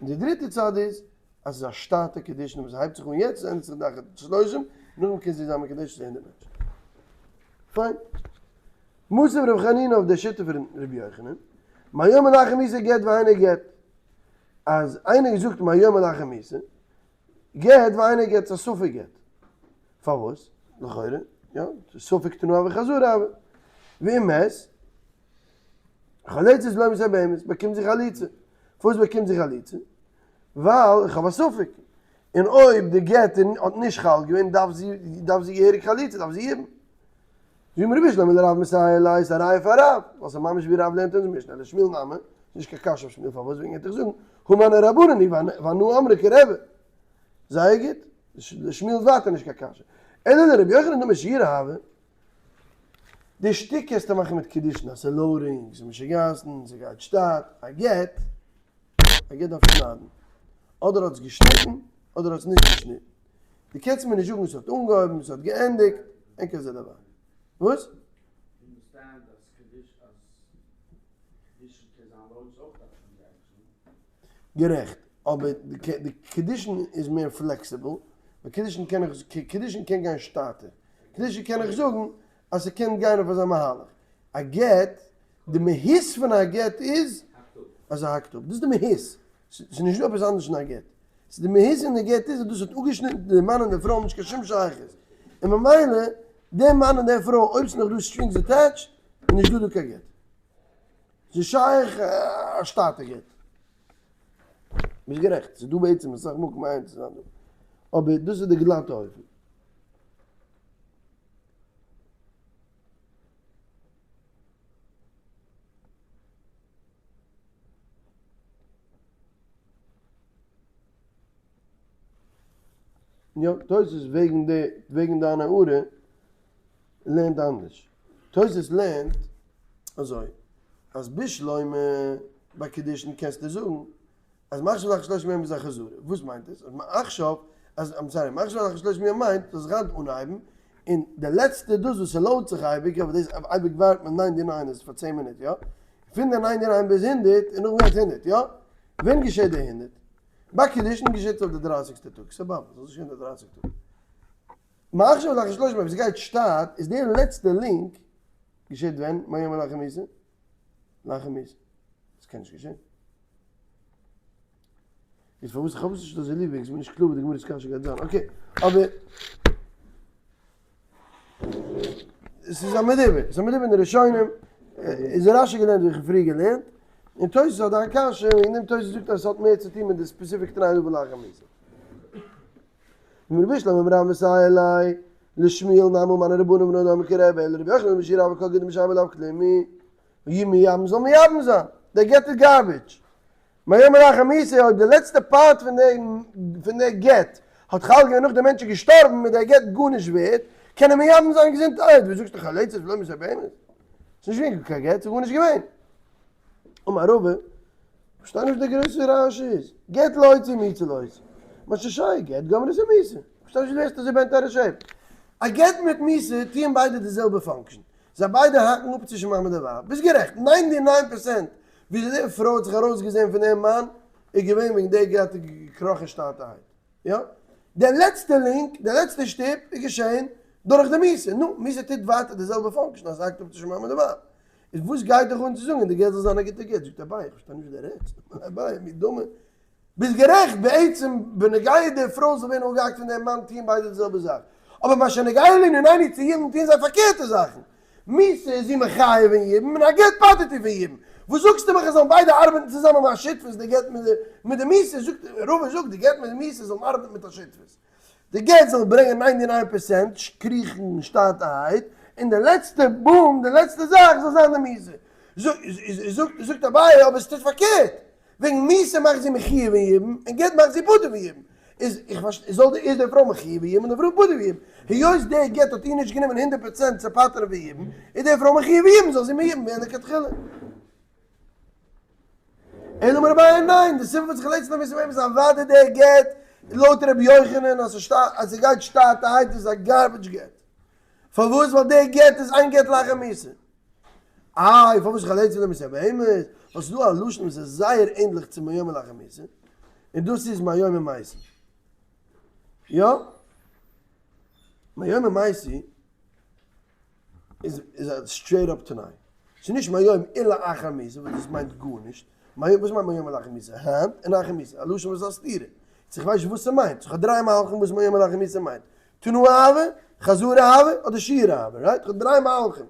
און די דריטע צד איז אז ס'איז א שטאטע קידושין וואס הייבט זיך אן יעצט און ענדיגט זיך לאחר שלושים, נאכדעם קען זי זיין מקודשת צו הונדערט מענטשן. פיין. מתיב ר' חנינא אויף די שיטה פון ר' יוחנן, מהיום ולאחר מיתה גט ואינו גט. אז איינער געזאגט מהיום ולאחר מיתה גט ואינו גט ס'איז א ספק גט. פארוואס? לכאורה, יא, ספק תנועה וחזרה אבער. ואם מת, חולצת ולא מתייבמת, באקומט זי חליצה. פארוואס באקומט זי חליצה? ווייל איך האב א ספק. און אויב די גט האט נישט חל געווען דארף זי דארף זי געהעריג חליצה, דארף זי יבום. זאגט מיר בשלמא לרב מסייע ליה איז א ראיה פאר רב, ווייל ס'איז ממש ווי רב לערנט אונז משנה, לשמואל נמי, ס'איז נישט קיין קשיא אויף שמואל פארוואס וועגן ער וועט דיך זאגן, הא מני רבנן היא ואנא אמרי כרבי. זייער גוט, לשמואל איז ווייטער נישט קיין קשיא. אלא לרבי יוחנן דאמר שיעורא הוי, די שטיק קענסטו מאכן מיט קידושין אז ס'איז loading, ס'איז משוגעת'ן, ס'גייט שטאט, א גט, א גט דארף שניידן, אדער האט עס געשניטן אדער האט עס נישט געשניטן, דו קענסט מיר נישט זאגן עס האט אנגעהויבן, עס האט געענדיגט, אין כזה דבר. וואס? גערעכט, אבער די קידושין איז מער flexible, ווייל קידושין קען איך, קידושין קען גיין שטאטער, קידושין קען איך זאגן אז ס'קען גיין אויף אזא מהלך, א גט, די מהות פון א גט איז אז ער האקט אפ, דאס איז די מהות, ס'איז נישט דא עפעס אנדערש אין א גט, ס'איז די מהות אין די גט איז אז דאס האט אפגעשניטן די מאן און די פרוי האבן נישט קיין שום שייכות, און ממילא די מאן און די פרוי אויב ס'איז נאך דא strings attached איז נישט דא דא קיין גט. ס'איז שייך א שטאטע גט. ביסט גערעכט, ס'איז דא בעצם אסאך מקום מעיין צו זיין דא. אבער דאס איז די גלאטע אופן. יא, תוס' וועגן די, וועגן דיין הערה לערנט אנדערש. תוס' לערנט אזוי, אז בשלמא ביי קידושין קענסטו זאגן אז מעכשיו לאחר שלושים יום איז א חזרה. וואס מיינט עס? אז מעכשיו, אז I'm sorry, מעכשיו לאחר שלושים יום מיינט זאל זיך היינט אנהייבן, און די לעצטע דאס וואס ס'לוינט זיך אייביג, אבער דאס אייביג ווארט מען ninety nine איז פאר צען מינוט, יא? פון די ninety nine ביז הונדערט, און נאכדעם גייט הונדערט, יא? ווען געשעט די הונדערט? ביי קידושין געשעט עס אויף די דרייסיגסטע טאג, סבבה, זאל זיך געשען די דרייסיג טאג. מעכשיו לאחר שלושים יום, אויב ס'גייט שטאט, איז די לעצטע לינק געשעט ווען? מהיום ולאחר מיתה? לאחר מיתה. דאס קען נישט געשען. איז פארוואס איך האב עס נישט אזוי ליב וועגן ס'איז מיר נישט קלאר וואס די גמרא'ס קשיא גייט זיין. okay, אבער עס איז א מדובר, עס איז א מדובר אין די ראשונים, איז רשי געלערנט ווי איך האב פריער געלערנט, און תוס' האט דיין קשיא, וועגן דעם תוס' זאגט אז עס האט מער צו טון מיט די specific תנאי דא ולאחר מיתה. אמר בשלמא אמר רב מסייע ליה לשמואל נמי מני רבנן ואנא דאמרי כרבי אלא לרבי יוחנן דאמר שיעורא הוי כל גיטא דמשעבד לאו כלום הוא מייבם זאל מייבם זיין, דער גט איז garbage. מהיום ולאחר מיתה אויב די לעצטע part פון די פון די גט האט חל געווען נאך די מענטש איז געשטארבן איז דער גט גארנישט ווערט, קען ער מייבם זיין געזונטערהייט, וואס זאגסטו חולצת ולא מתייבמת? ס'איז נישט געווען קיין גט, ס'איז גארנישט געווען. אמר רבא, פארשטיי נישט וואס די גרויסע רעש איז, גט להוציא מיתה להוציא. מה ששייך גט גומרה את המיתה. כ'פארשטיי נישט ווי דו ווערסט אזוי bent out of shape. א גט מיט מיתה טוען ביידע די זעלבע function. זיי ביידע האקן אפ צווישן מאן מיט די ווייב. ביסט גערעכט, ninety nine percent וויאזוי די פרוי האט זיך ארויסגעזען פון דעם מאן איז געווען וועגן די גט געקראכן שטאטערהייט. יא. די לעצטע link, די לעצטע שטופ איז געשען דורך די מיתה. נו, מיתה טוט ווייטער די זעלבע function אז ס'האקט אפ צווישן מאן מיט די ווייב. איז וואס גייט דיך אן צו זאגן די גט זאל זיין א גוטע גט? זאגט אביי, איך פארשטיי נישט וואס דו רעדסט. אביי, מי דמי. ביסט גערעכט, בעצם בנוגע די פרוי זאל ווערן אפגעהאקט פון דעם מאן טוען ביידע די זעלבע זאך. אבער מה שנוגע לענינינו צו יבום טוען זיי פארקערטע זאכן. מיתה איז זי מחייב אין יבום און א גט פטר'ט איר פון יבום. וואס זאגסטו מיך אז זאלן ביידע ארבעטן צוזאמען מיט א שותפות די גט מיט די מיתה? זאגט רבא זאגט די גט מיט די מיתה זאלן ארבעטן מיט א שותפות. די גט זאל ברענגען ninety nine percent קריכן שטאטערהייט און די לעצטע boom די לעצטע זאך זאל זיין די מיתה. זאגט אביי אבער עס טוט פארקערט. וועגן מיתה מאכט זי מחויב אין יבום, און גט מאכט זי פטור פון יבום. איז איך פארשטיי, זאל די איז די פרוי מחויב אין יבום און די פרוי פטור פון יבום. היות די גט האט איר נישט גענומען 100% צו פטר'ן פון יבום, איז די פרוי מחויב אין יבום, זאל זי מיבם ווערן לכתחילה. אלא אמר אביי ניין, די סיבה וואס איך לעצט נאר וויסן וועם איז אוודאי די גט, לויט ר' יוחנן אז ס'גייט שטאטערהייט איז א garbage גט. פארוואס? ווייל די גט איז איין גט לאחר מיתה. איי פארוואס חלצה למיתה בהמות? ווייל ס'איז דא א לשון וואס איז זייער ענדליך צו מהיום ולאחר מיתה, און דאס איז מהיום ומעשי. יא? מהיום ומעשי איז איז א straight up תנאי. ס'איז נישט מהיום ולאחר מיתה וואס דאס מיינט גארנישט. מהיום וואס מיינט מהיום ולאחר מיתה? היינט און אחר מיתה. א לשון וואס איז א סתירה. יעצט איך ווייס נישט וואס ס'מיינט. ס'איז דריי מהלכים וואס מהיום ולאחר מיתה מיינט. תנאה הוה, חזרה הוה, אדער שיעורא הוה, right? כ'האב דריי מהלכים.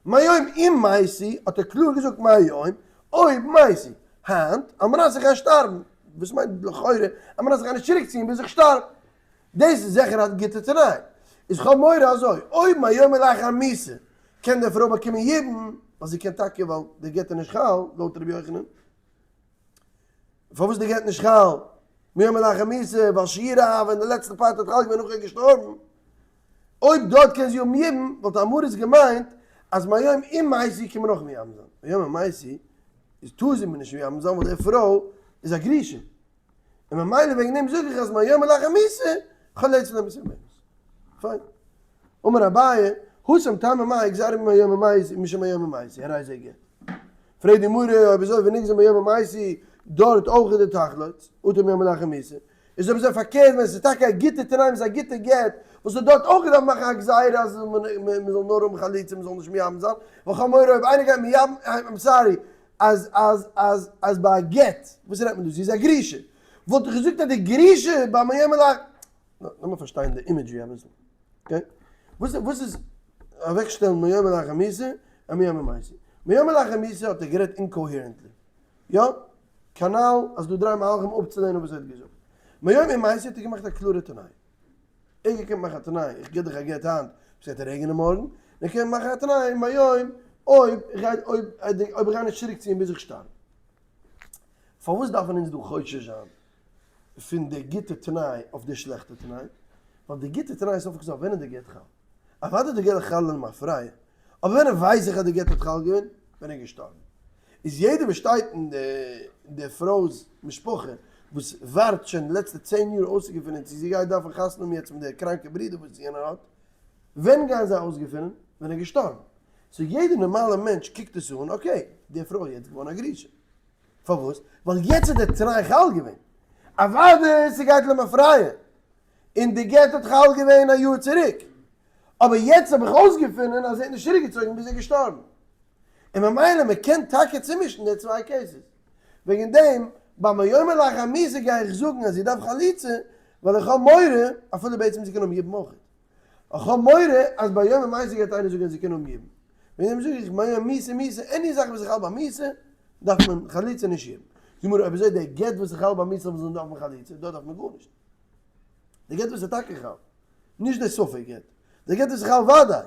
מהיום אם מתי האט ער קלאר געזאגט מהיום, אויב מתי. היינט, על מנת איך גיי שטארבן. וואס מיינט לכאורה, על מנת איך גיי נישט צוריק ציען ביז איך שטארב. דאס איז זיכער א גוטע תנאי. איז כ'האב מורא אזוי, אויב מהיום ולאחר מיתה קען די פרוי באקומען יבום, ווייל זי קען טאקע ווייל די גט איז נישט חל, לויט רבי יוחנן. פארוואס די גט נישט חל? מהיום ולאחר מיתה, ווייל שיעורא הוה אין די לעצטע part האט חל געווען נאך ער איז געשטארבן. אויב דארט קען זי האבן יבום, וואלט די אמורית געמיינט אז מהיום אם מתי קען מען אויך מייבם זיין. מהיום אם מתי איז טאר זי מיר נישט מייבם זיין ווייל די פרוי איז א גרושה. און ממילא וועגן דעם זאג איך אז מהיום ולאחר מיתה חולצת למיתה באמת. פיין. אמר אביי, התם טעמא מאי גזירה מהיום אם מתי משום מהיום אם מתי, הרי זה גט. פרעגט די גמרא אויב אזוי ונגזר מהיום אם מתי דארט אויך איז די תכלית, אטו מהיום ולאחר מיתה. איז אויב אזוי פארקערט ווען עס איז טאקע א גוטע תנאי און עס איז א גוטע גט, וואס האט דארט אויך געדארפט מאכן א גזירה אז מען זאל נאר האבן חליצה מען זאל נישט מייבם זיין, ווייל כ'האב מורא אויב איינער גייט מייבם, I'm sorry, אז אז אז אז ביי א גט, וואס רעדט מען דא, זי איז א גרושה, וואלט איך געזאגט אז די גרושה ביי מהיום ולאחר, לאמיר פארשטיין די imagery אביסל, okay? וואס וואס איז אוועקשטעלן מהיום ולאחר מיתה און מהיום אם מתי? מהיום ולאחר מיתה האט ער גערעדט incoherently, יא? כנל אז דא דריי מהלכים אפצולערנען וואס ער האט געזאגט. מהיום אם מתי האט ער געמאכט א קלארע תנאי. ער האט געקענט מאכן א תנאי, איך גיב דיך א גט היינט, עס גייט רעגענען מארגן, און ער קען מאכן א תנאי מהיום אויב איך גיי אויב אויב איך גיי נישט צוריקציען ביז איך שטארב. פארוואס דארפן אונז דא חושש זיין פון די גוטע תנאי אויף די שלעכטע תנאי? ווייל די גוטע תנאי איז סוף כל סוף ווען איז די גט חל? אוודאי די גט חל למפרע, אבער ווען ווייס איך אז די גט האט חל געווען? ווען ער איז געשטארבן. איז יעדער וואס שטייט אין די פרוי'ס משפחה וואס ווארט שוין די לעצטע צען יאר אויסצוגעפינען צו זי גייט דארפן חתונה האבן יעצט מיט די קראנקע ברודער וואס יענער האט, ווען גייען זיי אויסגעפינען? ווען ער איז געשטארבן. so יעדער נארמאלער מענטש קוקט עס אן, okay, די פרוי איז יעצט געווארן א גרושה. פארוואס? ווייל יעצט איז דער תנאי חל געווען. אוודאי ס'גייט למפרע, און די גט האט חל געווען א יאר צוריק. אבער יעצט האב איך אויסגעפונען אז ער האט נישט צוריקגעצויגן ביז ער איז געשטארבן. און ממילא מען קען טאקע צומישן די צוויי cases. וועגן דעם ביי מהיום ולאחר מיתה גיי איך זאגן אז זי דארף חליצה, ווייל איך האב מורא, אפילו בעצם זי קען האבן יבום אויך. איך האב מורא אז ביי מהיום אם מתי גייט איינער זאגן אז זי קען האבן יבום. וועגן דעם זאג איך מהיום מיתה מיתה, any זאך וואס איך האלט ביי מיתה, דארף מען חליצה נישט יבום. זאג מיר אויב אזוי דער גט וואס איך האלט ביי מיתה זאל דארפן חליצה, דארט דארף מען גארנישט. די גט וואס איז טאקע חל, נישט די ספק גט, די גט וואס איז חל וודאי,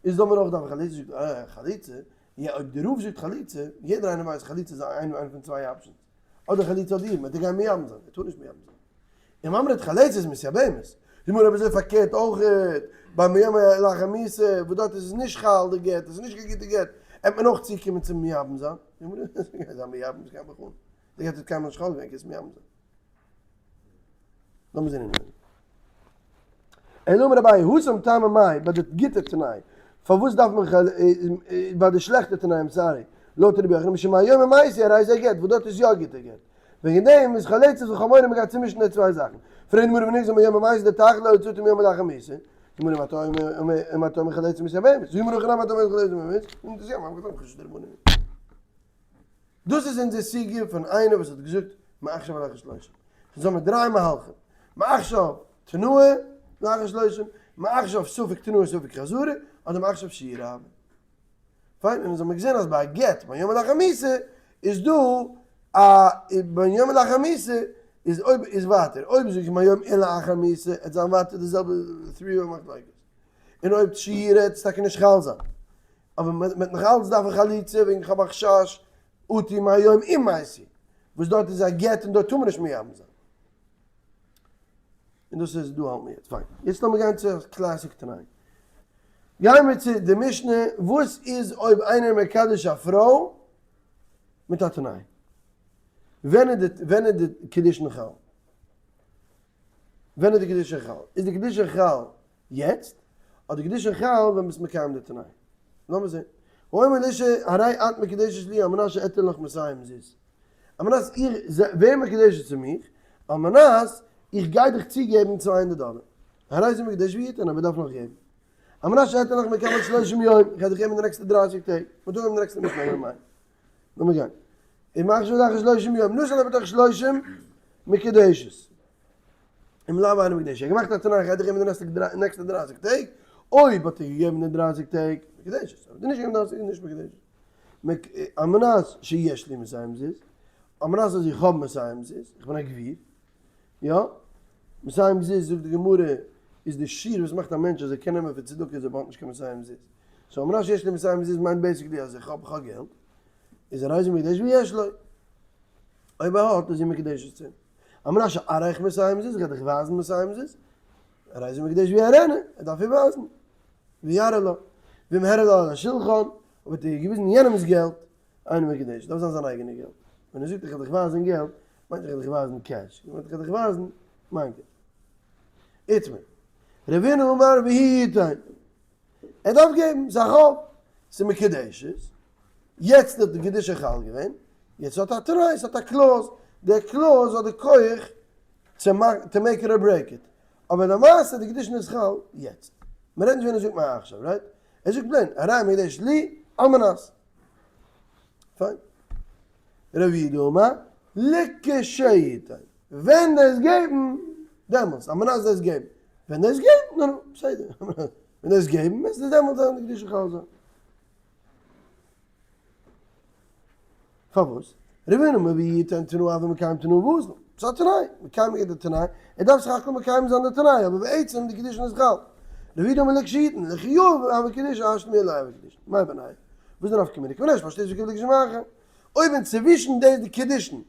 איז זאל מען אויך דארפן חליצה, זאגט אה חליצה, יא אויב די רב זאגט חליצה, יעדער איינער ווייסט חליצה איז איינע פון צוויי options, אדער חליצה אדער יבום, ער גיין מייבם זיין, ער טאר נישט מייבם זיין. אם אמרת חולצת מתייבמת, די גמרא אויב אזוי פארקערט אויכעט, ביי מהיום ולאחר מיתה, וואס דארט איז עס נישט חל די גט, עס איז נישט קיין גוטע גט, עט מען אויך צוקומען צום מייבם זיין, די גמרא גייט זיין מייבם, וואס גייט מיך אן, די גט האט קיינמאל נישט חל געווען, קענסט מייבם זיין. לאמיר זען אינעווייניג. אלא אמר אביי התם טעמא מאי ביי די גוטע תנאי, פארוואס דארף מען ביי די שלעכטע תנאים sorry, לויט רבי יוחנן משום מהיום אם מתי הרי זה גט, וואס דארט איז יא א גוטע גט. וועגן דעם איז חולצת וחמורה מ'גייט צומישן די צוויי זאכן. פרעגט די גמרא ונגזור מהיום אם מתי דתחלה הוצאתו מיום לאחר מיתה. גמרא אם אתה אומר אם אתה אומר חולצת מתייבמת. זאגט גמרא הכי נמי אתה אומר חולצת מתייבמת. און דאס איז יא ממש געטון חשש דרבנן. דאס איז אונזער סוגיא פון איינער וואס האט געזאגט מעכשיו ולאחר שלושים. אונז האבן דריי מהלכים. מעכשיו תנאה לאחר שלושים, מעכשיו ספק תנאה ספק חזרה, אדער מעכשיו שיעורא הוי. פיין, און אונז האבן געזען אז ביי א גט ביום לאחר מיתה איז דא א ביום לאחר מיתה איז אויב איז ווייטער אויב זאג איך מהיום און לאחר מיתה עט זיין ווייטער די זעלבע three way מחלוקת. און אויב שיעורא עט עס טאקע נישט חל זיין. אבער מען וועט נאך אלץ דארפן חליצה וועגן כ'האב א חשש אטו מהיום אם מתי וואס דארט איז א גט און דארט טאר מען נישט מייבם זיין. און דאס איז דא האלט מיר יעצט. פיין. יעצט לאמיר גיין צו א classic תנאי. גייען מיר צו די משנה, וואס איז אויב איינער מקדש א פרוי מיט א תנאי? ווען איז די ווען איז די קידושין חל? ווען איז די קידושין חל? איז די קידושין חל יעצט? אדער קידושין חל ווען ביסט מקיים די תנאי? לאמיר זען. האומר לאשה הרי את מקודשת לי על מנת שאתן לך מאתים זוז. על מנת איך ווער מקודשת צו מיך, על מנת איך גיי דיך צוגעבן 200 דאלער. הרי זו מקודשת והוא יתן, אבער דארף נאך געבן. על מנת שאתן לך מכאן ועד שלושים יום, איך גיי דיך געבן די נעקסטע דרייסיג טעג. מ'האט אנגעהויבן די נעקסטע משנה, never mind. לאמיר גיין. אם מעכשיו ולאחר שלושים יום, נתן לה בתוך שלושים מקודשת. אם לאו אינה מקודשת. ער האט געמאכט א תנאי, איך גיי דיך געבן די נעקסטע דרייסיג טעג. אויב האט ער געגעבן די דרייסיג טעג, מקודשת. אויב האט ער נישט געגעבן דרייסיג, איז נישט מקודשת. על מנת שיש לי מאתים זוז, על מנת אז איך האב מאתים זוז, איך בין א גביר, יא, מאתים זוז זאגט די גמרא איז די שיעור וואס מאכט א מענטש אז ער קען נעמען פון צדקה אז ער האט נישט קיין מאתים זוז. so על מנת שיש לי מאתים זוז מיינט basically אז איך האב איך האב געלט, איז הרי זו מקודשת ויש לו. אויב ער האט איז זי מקודשת צו אים. על מנת שאראך מאתים זוז, איך גיי דיך ווייזן מאתים זוז, הרי זו מקודשת ויראנה, ער דארף איר ווייזן. ויראה לה. ואם הראה לה על השולחן, אויב האט ער איר געוויזן יענעמ'ס געלט, אינה מקודשת, דארף זיין זיין אייגענע געלט. ווען ער זאגט איך וועל דיך ווייזן געלט, מיינט נישט איך וועל דיך ווייזן cash, ער מיינט איך וועל דיך ווייזן מיין געלט. איתמר. רב הונא אמר והוא יתן. ער דארף געבן, ס'איז א חוב, ס'איז מקודשת, יעצט האט די קדושה חל געווען, יעצט האט א תנאי, ס'האט א clause, דער clause האט די כח צו מאכן, to make it or break it, אבער למעשה די קדושין איז חל יעצט. מ'רעדט נישט ווען ער זאגט מעכשיו, right? ער זאגט plain, הרי מקודשת לי על מנת. פיין. רב יהודה אמר, לכשיתן. ווען דאס געבן, דעמאלטס, על מנת דאס געבן. ווען דאס געבן, נו נו, בסדר. ווען דאס געבן, איז דאס דעמאלטס זיין די קדושה חל זיין. פארוואס? רב הונא אמר והוא יתן תנאה הוי מקיים תנאה ואזיל. ס'איז א תנאי, מקיים איז די תנאי, ער דארף סך הכל מקיים זיין די תנאי, אבער בעצם די קידושין איז חל. רב יהודה אמר לכשיתן, לחיוב הוי קידושין השתא מיהא לא הוי קידושין. מאי בינייהו? וואס איז די נפקא מינה? כמנהג פשטות וקיבל קידושין מאחר. אויב אינצווישן די די קידושין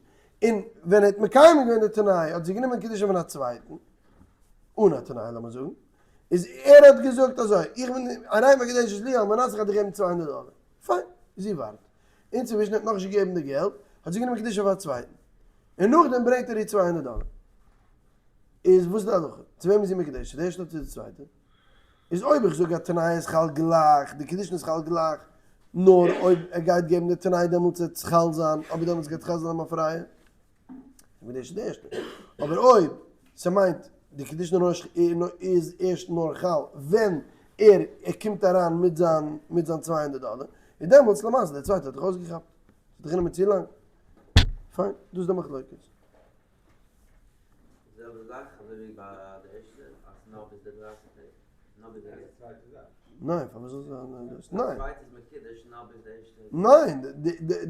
און ווען ער האט מקיים געווען די תנאי האט זי גענומען קידושין פון א צווייטן, אן א תנאי לאמיר זאגן, איז ער האט געזאגט אזוי, איך בין הרי מקודשת לי על מנת איך האב דיר געגעבן 200 דאלער. פיין, זי ווארט. אינצווישן האט נאכנישט געגעבן די געלט, האט זי גענומען קידושין פאר א צווייטן. און נאכדעם ברענגט ער איר 200 דאלער. איז וואס איז די הלכה? צו וועם איז זי מקודשת? צו די ערשטע אדער צו די צווייטע? איז אויב איך זאג אז תנאי איז חל גלייך, די קידושין איז חל גלייך, נאר אויב ער גייט געבן די תנאי דעמאלטס וועט עס חל זיין, אבער דעמאלטס גייט חל זיין למפרע. מקודשת די ערשטע. אבער אויב ס'מיינט די קידושין איז ערשט נאר חל ווען ער ער קומט אריין מיט זיין מיט זיין 200 דאלער, איז דעמאלטס למעשה דער צווייטער האט זיך אויסגעכאפט. ס'האט זיך גענומען צו לאנג. פיין, דאס איז די מחלוקת.
די זעלבע זאך אזוי ווי ביי די ערשטע אז נאר ביז די דרייסיג טעג נאר ביז די צווייטע זאך.
ניין, פארוואס זאל זיין דאס? ניין.
די צווייטע איז מקודש נאר ביז די ערשטע.
ניין,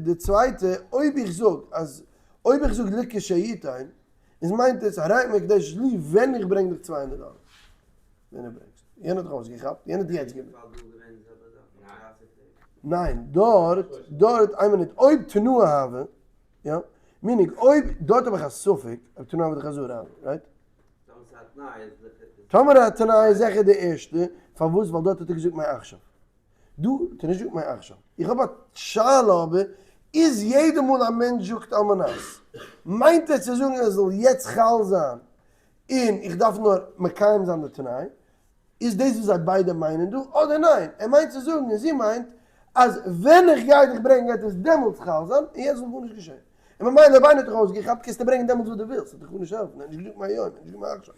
די צווייטע, אויב איך זאג אז, אויב איך זאג לכשיתן, איז מיינט עס הרי מקודשת לי ווען איך ברענג דיך 200 דאלער. ווען ער ברענגסט. יענער האט דיך אויסגעכאפט, יענער האט יעצט געברענגט. ניין, דארט, דארט, איין מינוט, אויב תנאה הוה, יא, meaning אויב דארט האב איך א ספק, אויב תנאה הוה די חזרה הוה, right? טאמער א תנאי איז זיכער די ערשטע, פארוואס? ווייל דארט האט ער געזאגט מעכשיו. דא האט ער נישט געזאגט מעכשיו. איך האב א שאלה אבער, איז יעדע מאל א מענטש זאגט על מנת, מיינט ער צו זאגן עס זאל יעצט חל זיין? און איך דארף נאר מקיים זיין די תנאי, איז דאס וואס זיי ביידע מיינען דא, אדער ניין, ער מיינט צו זאגן און זי מיינט אז ווען איך גיי דיך ברענגען גייט עס דעמאלטס חל זיין, און יעצט זאל גארנישט געשען. און ממילא אויב איינער האט דיך אויסגעכאפט קענסטו ברענגען דעמאלטס וואס דו ווילסט, ס'וועט דיך גארנישט העלפן, ער האט נישט געזאגט מהיום, ער האט נישט געזאגט מעכשיו.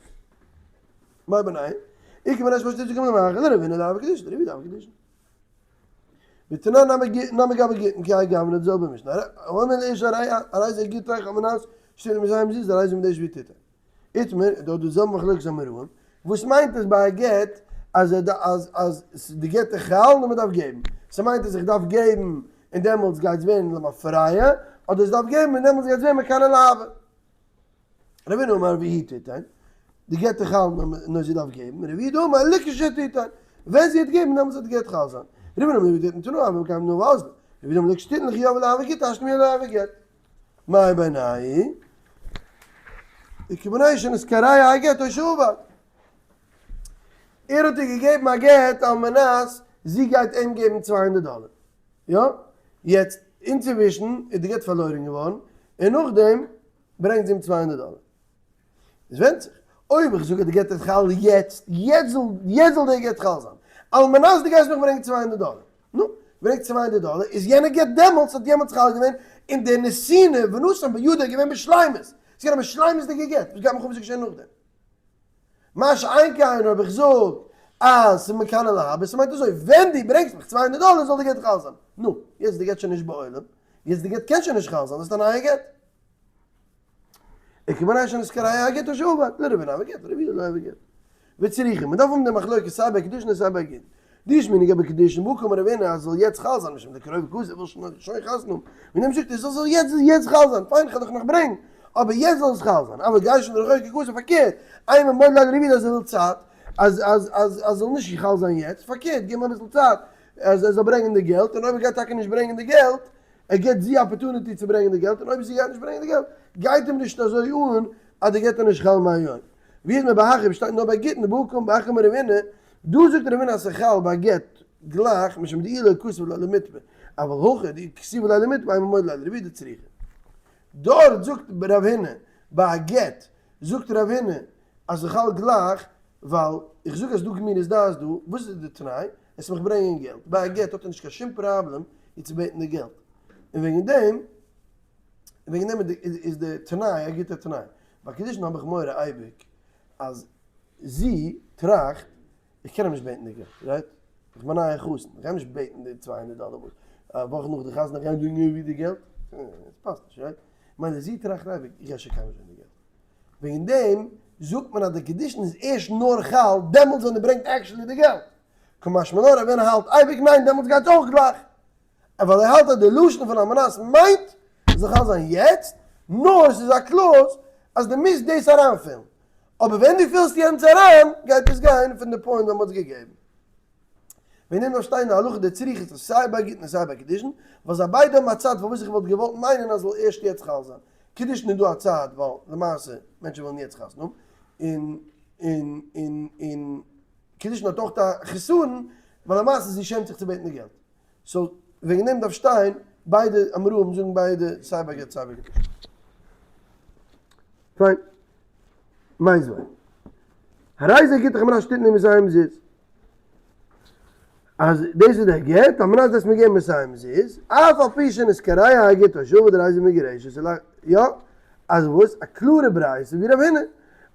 מאי בינייהו? איכא בינייהו שפשטות זאגט מען מאחר לרבינו דאבי קדישין, רבי דאבי קדישין. ותנן נמי גבי גיטין כי האי גוונא די זעלבע משנה, האומר לאשה הרי זה גיטך על מנת שתתני מאתים זוז הרי זו מוקדשת והיא תתן. איתמר, איז דא די זעלבע מחלוקת אמוראים, וואס מיינט עס ביי א גט אז אז אז די גט איז חל נאר מען דארף געבן? ס'מיינט אז איך דארף געבן און דעמאלטס גייט עס ווערן למפרע, אדער עס דארף געבן און דעמאלטס גייט עס ווערן מכאן ולהבא? רב הונא אמר והיא תתן, די גט איז חל נאר זי דארף געבן, רב יהודה אמר לכשתתן, ווען זי וועט געבן דעמאלטס וועט די גט חל זיין. רב הונא אמר והיא תתן תנא הוי מקיים תנא ואזדא, רב יהודה אמר לכשתתן לחיוב ולהבא גיטא השתא מיהא לא הוי גט. מאי בינייהו? איכא בינייהו שנתקרע הגט או שאבד. ער האט איר געגעבן א גט על מנת זי גייט אים געבן 200 דאלער. יא? יעצט אינצווישן איז די גט פארלוירן געווארן און נאכדעם ברענגט זי אים 200 דאלער. עס ווענדט זיך. אויב איך זאג אז די גט איז חל יעצט, יעצט זאל יעצט זאל דער גט חל זיין. על מנת דו גייסט מיך ברענגען 200 דאלער. נו, ברענג 200 דאלער, איז יענע גט דעמאלטס האט יעמאלטס חל געווען, און דער נתינה ונתן בידו איז געווען בשלימות. ס'איז געווען א בשלימות'דיגע גט, וואס גייט מיך אן וואס איז געשען נאכדעם? מה שאין כן אויב איך זאג אז ס'איז מכאן ולהבא, ס'מיינט אזוי, ווען דו ברענגסט מיך 200 דאלער זאל די גט חל זיין. נו, יעצט איז די גט שוין נישט בעולם, יעצט די גט קען שוין נישט חל זיין, דאס איז א נייע גט. איכא בינייהו שנתקרע הגט או שאבד, לרב הונא הוי גט, לרב יהודה לא הוי גט. וצריכא, מען דארף האבן די מחלוקת סיי ביי קידושין און סיי ביי גיטין. אי אשמעינן גבי קידושין בהא קאמר רב הונא אז זאל יעצט חל זיין משום דקרוב קאתי וויל שוין חתונה האבן, וועגן דעם זאגט ער זאל זאל יעצט יעצט חל זיין, פיין כ'וועל דיך נאך ברענגן, אבער יעצט זאל עס חל זיין, אבל גירושין דרחוקי קאתי פארקערט, אימא מודה ליה לרב יהודה אז ער וויל צייט, אז אז אז אז זאל נישט חל זיין יעצט, פארקערט גיב אים אביסל צייט אז ער זאל ברענגען די געלט, און אויב ער גייט טאקע נישט ברענגען די געלט, ער געבט זי opportunity צו ברענגען די געלט און אויב זי גייט נישט ברענגען די געלט גייט אים נישט אזוי אן אז די גט איז נישט חל מהיום. ווי איז מען בהכי שטייט נאר ביי גיטין בהא קאמר בהכי אמר רב הונא, דא זאגט רב הונא אז ס'חל ביי גט גלייך משום דאי לא כתיב ליה למיטמא אבל הכא דאי כתיב ליה למיטמא אימא מודה ליה לרב יהודה צריכא. דארט זאגט רב הונא ביי א גט זאגט רב הונא אז ס'חל גלייך ווייל איך זאג אז דא גמירות דעת דא, וואס איז די תנאי? עס מיך ברענגען געלט, ביי א גט האט ער נישט קיין שום פראבלעם איר צו בעטן די געלט, און וועגן דעם וועגן דעם איז די תנאי א גוטע תנאי, ביי קידושין האב איך מורא אייביג אז זי טראכט איך קען אים נישט בעטן די געלט, right? איך בין א נייע חתן, איך גיי אים נישט בעטן די 200 דאלער וואס א וואך נאך די חתונה גיי איך זאגן ווי די געלט, עס פאסט נישט, right? מילא זי טראכט אייביג איך גיי שוין קיינמאל נישט בעטן די געלט. וועגן דעם זאגט מען אז די קידושין איז ערשט נאר חל דעמאלטס ווען ער ברענגט actually די געלט. קא משמע לן רב הונא האלט אייביג ניין דעמאלטס גייט אויך גלייך. ווייל ער האלט אז די לשון פון על מנת מיינט עס זאל חל זיין יעצט, נאר ס'איז א clause אז דו מוזט דאס אריינפילן. אבער ווען דו פילסט יענץ אריין גייט עס גיין פון די point ווען מ'האט עס געגעבן. וועגן דעם דארף שטיין די הלכה דצריכא סיי ביי גיטין און סיי ביי קידושין, ווייל זיי ביידע האבן א צד פארוואס איך וואלט געוואלט מיינען אז זאל ערשט יעצט חל זיין. קידושין איז דא א צד ווייל למעשה מענטשן ווילן יעצט חתונה האבן, און און און און קידושין האט אויך א חסרון ווייל למעשה זי שעמט זיך צו בעטן די געלט. so וועגן דעם דארף שטיין ביידע אמוראים זאגן ביידע סיי ביי גט סיי ביי קידושין. פיין. מיתיבי. הרי זה גיטך על מנת שתתני מאתים זוז. אז דאס איז דער גט, על מנת דאס מיר געבן מאתים זוז, אף על פי שנתקרע הגט או שאבד הרי זו מגורשת, יא, אז וואס? א קלארע ברייתא ווי רב הונא,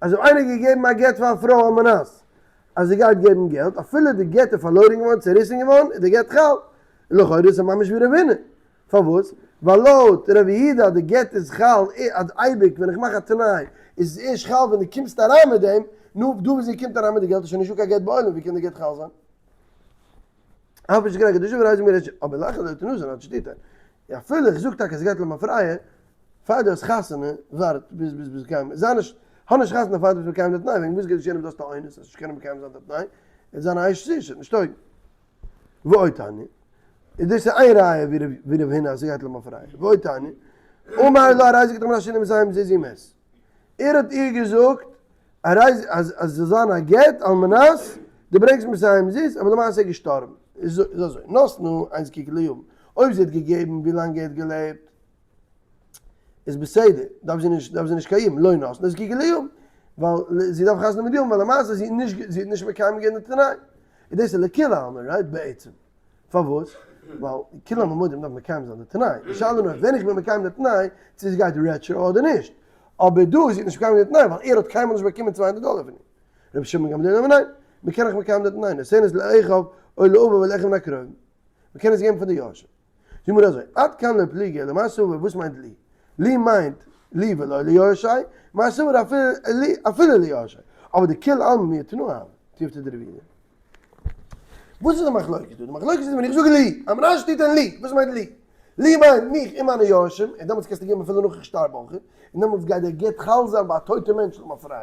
אז אויב איינער האט געגעבן א גט פאר א פרוי על מנת אז זי גייט געבן געלט, אפילו די גט איז פארלוירן געווארן, צעריסן געווארן, איז די גט חל. לכאורה איז עס ממש ווי רב הונא. פארוואס? ווייל לויט רב יהודה אז די גט איז חל אז אייביג ווען איך מאך א תנאי איז עס ערשט חל ווען דו קומסט אריין מיט דעם, נו, דא וואו זי קומט אריין מיט די געלט איז שוין נישטא קיין גט בעולם, ווי קען די גט חל זיין? אף על פי שנתקרע הגט הרי זו מגורשת, אבער לאחר לא תינתן עד שתיתן. אפילו איך זאג טאקע ס'גייט למפרע, פאר דו האסט חתונה, ווארט ביז ביז ביז מקיים, זיי נישט, האב נישט חתונה פאר דו ביסט מקיים די תנאי, וועגן וואס גייט געשען אויב דו האסט א אונס, וועסט נישט קענען מקיים זיין די תנאי, וועט זיין א אשת איש, וועט נישט טויגן. ועוד תניא, איז דאס איז איין ראיה ווי רב הונא אז ס'גייט למפרע. ועוד תניא, אמר לה הרי זה גיטך על מנת שתתני מאתים זוז ומת. ער האט איר געזאגט הרי זה אז אז ס'זאל זיין א גט על מנת דו ברענגסט מאתים זוז, אבער למעשה איז ער געשטארבן. איז אזוי, נתנה אין זקוקה ליבם, אויב זי האט געגעבן ווי לאנג ער האט געלעבט, איז בסדר, דארף זי נישט, דארף זי נישט קיין יבום, לא נתנה זקוקה ליבם. ווייל זי דארף חתונה מיט יבם ווייל למעשה זי נישט זי האט נישט מקיים געווען די תנאי. איז דאס איז לכולי עלמא right בעצם. פארוואס? ווייל כולי עלמא מודים דארף מקיים זיין די תנאי. די שאלה איז נאר ווען איך בין מקיים די תנאי צו עס גייט retro אדער נישט. אבער דא זי האט נישט מקיים געווען די תנאי ווייל ער האט קיינמאל נישט באקומען 200 דאלער פון איר. רבי שמעון גמליאל אומר ניין, מען קען נאך מקיים די תנאי, נותנת לאחיו או לאביו או לאחד מן הקרובים. מען קען עס געבן פאר די יורשים. זאג מיר אזוי, עד כאן לא פליגי אלא מר סבר וואס מיינט לי? לי מיינט לי ולא ליורשי, מר סבר אפילו ליורשי, אבער דכולי עלמא מיהא תנאה הוה, תיובתא דרב יהודה. וואס איז די מחלוקת דא? די מחלוקת איז ווען איך זאג לי, על מנת שתיתן לי, וואס מיינט לי? לי מיינט מיך און מיינע יורשים, און דעמאלטס קענסטו געבן אפילו נאך איך שטארב אויך, און דעמאלטס גייט דער גט חל זיין ביי א טויטע מענטש למפרע,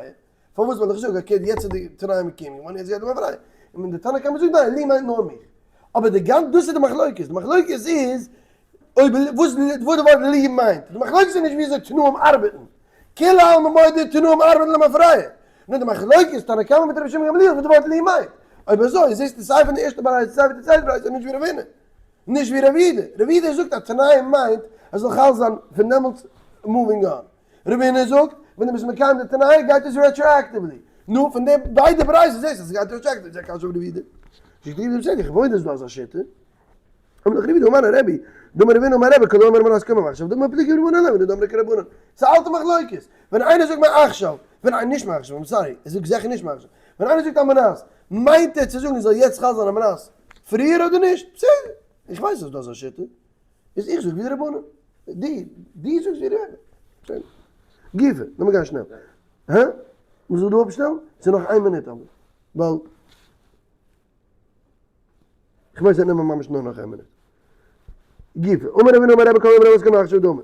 פארוואס ווייל איך זאג okay יעצט איז די תנאי מקוים געווארן יעצט גייט למפרע, און ווען די תנא קמא זאגט ניין לי מיינט נאר מיך, אבער די גאנ דאס איז די מחלוקת, די מחלוקת איז אויב וואס וואס די ווארט לי מיינט, די מחלוקת איז נישט וויאזוי תנאים ארבעטן, כולי עלמא מודה תנאים ארבעטן למפרע, נאר די מחלוקת תנא קמא מיט רבי שמעון גמליאל וואס די ווארט לי מיינט, אויב אזוי זעסטו סיי פון די ערשטע ברייתא סיי פון די צווייטע ברייתא נישט ווי רב הונא, נישט ווי רב יהודה, רב יהודה זאגט אז תנאים מיינט אז זאל חל זיין פון דעמאלטס moving on. רב הונא זאגט, ווען דו ביסט מקיים די תנאי גייט עס retroactively. נו, פון די ביידע ברייתות זעסטו אז עס גייט retroactively, זע קשיא אויף רב יהודה. זאגט רב יהודה בסדר, איך וואוין דאס דא אזא שיטה. אמר לך רב יהודה אמר רבי, דאמר רב הונא אמר רבי כל האומר על מנת קמה מעכשיו דמי פליגי רבנן עליה ודאמרי כרבנן. ס'איז א אלטע מחלוקת. ווען איינער זאגט מעכשיו, ווען איינער, נישט מעכשיו, I'm sorry, ער זאגט זיכער נישט מעכשיו. ווען איינער זאגט על מנת, מיינט ער צו זאגן עס זאל יעצט חל זיין על מנת פריער אדער נישט? בסדר, איך ווייס אז דא אזא שיטה. איז איך זאג ווי די רבנן. די, די זאגסט ווי רבי. שוין. גופא, לאמיר גיין שנעל. הא? מ'זאל דא אפשטעלן? ס'איז נאך איין מינוט אבער. ווייל כ'ווייס זיי נעמען ממש נאר נאך איין מינוט. גופא, אמר רב הונא אמר רבי כל האומר על מנת קמה מעכשיו דמי.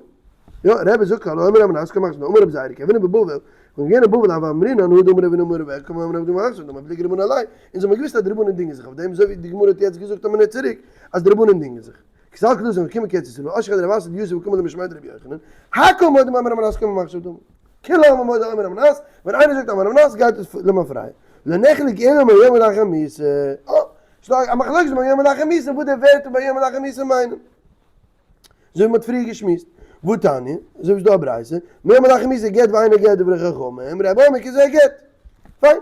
יא, רבי זאגט כל האומר על מנת קמה מעכשיו דמי. אמר רבי זירא כי הוינן בבבל, ווען געווען אין בבל הוה אמרינן הא דאמר רב הונא אמר רבי כל האומר על מנת קמה מעכשיו דמי פליגי רבנן עליה. אונז האבן געוואוסט אז די רבנן דינגען זיך אויף דעם, אזוי ווי די גמרא האט יעצט געזאגט א מינוט צוריק אז די רבנן דינגען זיך. כזל כדאס זענען געקומען קיין ארץ ישראל, אשכח דרב אסי דיוסף וקומא למשמיה דרבי יוחנן, הכל מודים אומר על מנת קמה מעכשיו דמי. כולי עלמא מודה אומר על מנת, ווען איינער זאגט על מנת גייט עס למפרע. לא נחלק אלא מיום לאחר מיתה. אה, ס'דא א מחלוקת ביום לאחר מיתה וואס די ווערטער ביום לאחר מיתה מיינען. אזוי ווי מ'האט פריער געשמועסט. והתניא, אזוי ווי ס'דא א ברייתא, מיום לאחר מיתה גט ואינו גט דברי חכמים, רבי אומר כזה גט. פיין.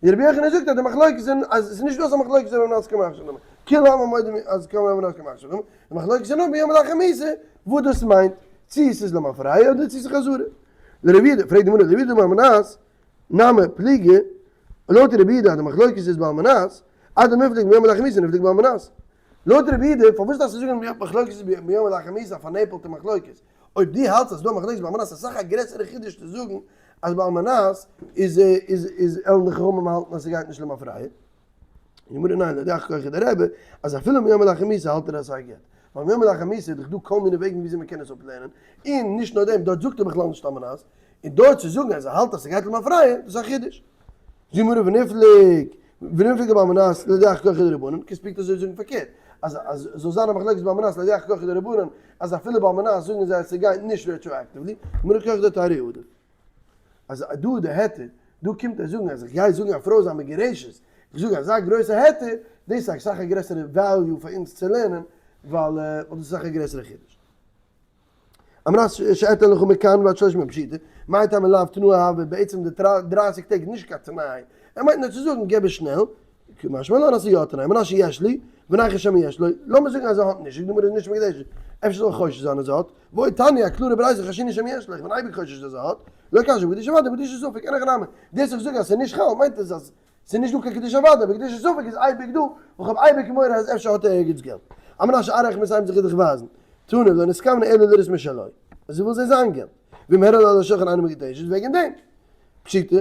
די רבי יוחנן זאגט אז די מחלוקת איז אז עס איז נישט דא אזא מחלוקת על מנת קמה מעכשיו דמי. כולי עלמא מודים אז קמה על מנת קמה מעכשיו דמי. די מחלוקת איז נאר ביום לאחר מיתה וואס דאס מיינט, צו עס איז למפרע אדער צו עס איז חזרה. לרבי יהודה, פרעגט די גמרא, לרבי יהודה דאמר על מנת, נמי פליגי, לויט רבי יהודה אז די מחלוקת איז בעל מנת, אדמיפלג ביום לאחר מיתה נפלג בעל מנת. לויט רבי יהודה, פארוואס דארפסטו זאגן מחלוקת איז ביום לאחר מיתה א פארנעפלטע מחלוקת? אויב דו האלטסט אז ס'דא א מחלוקת בעל מנת איז אסאך א גרעסערע חידוש צו זאגן אז בעל מנת איז איז איז וועלן די חכמים האלטן אז ס'גייט נישט למפרע. די גמרא ניין להודיעך כחו דרבי אז אפילו מיום לאחר מיתה האלט ער אז ס'איז א גט. ווייל מיום לאחר מיתה איז דאך דא כל מיני וועגן וויאזוי מ'קען עס אפלערנען, און נישט נאר דעם דארט זאגט ער בכלל נישט על מנת, און דארט צו זאגן אז ער האלט אז ס'גייט למפרע דאס איז א חידוש. זאגט גמרא ונפלוג ונפלוג בעל מנת להודיעך כחו דרבנן, קענסט פונקט אזוי זאגן פארקערט אז אז זאל זיין א מחלוקת בעל מנת להודיעך כחו דרבנן אז אפילו בעל מנת זאגן זיי אז ס'גייט נישט retroactively, גמרא כח דהיתרא עדיף. אז דא איז די היתר, דא קומט ער זאגן אז איך גיי זאגן א פרוי איז א מגורשת, איך זאג אזא גרויסע היתר, דאס איז אסאך א גרעסערע value פאר אונז צו לערנען, ווייל דאס איז אסאך א גרעסערע חידוש. על מנת שאתן לך מכאן ועד שלושים יום פשיטא, מאי טעמא לאו תנאה הוה, בעצם די 30 טעג איז נישט קיין תנאי, ער מיינט נאר צו זאגן געב עס שנעל, קא משמע לן אז ס'איז יא תנאי, על מנת שיש לי, ונחש שמא יש לו, לאמיר זאגן אז ער האט נישט, זאגט די גמרא איז נישט מקדשת, אפשר זאל איך חושש זיין אז ער האט, ועוד תניא א קלארע ברייתא חיישינן שמא יש לו, איך בין אייביג חושש אז ער האט, לא קשיא בקדושה ודאי בקדושת ספק, אין הכי נמי, דאס איך זאג אז ס'איז נישט חל מיינט עס אז ס'איז נישט דא קיין קדושה ודאי, אבער קדושת ספק איז אייביג דא, און כ'האב אייביג מורא אז אפשר האט ער ערגעץ געלט. על מנת שאראך מסיים זיך דיך ווייזן. תנא לא נתכוונה אלא לראות משלו. אז זי וויל זען זיין געלט. ואם הראה לה על השולחן אינה מקודשת וועגן דעם. פשיטא.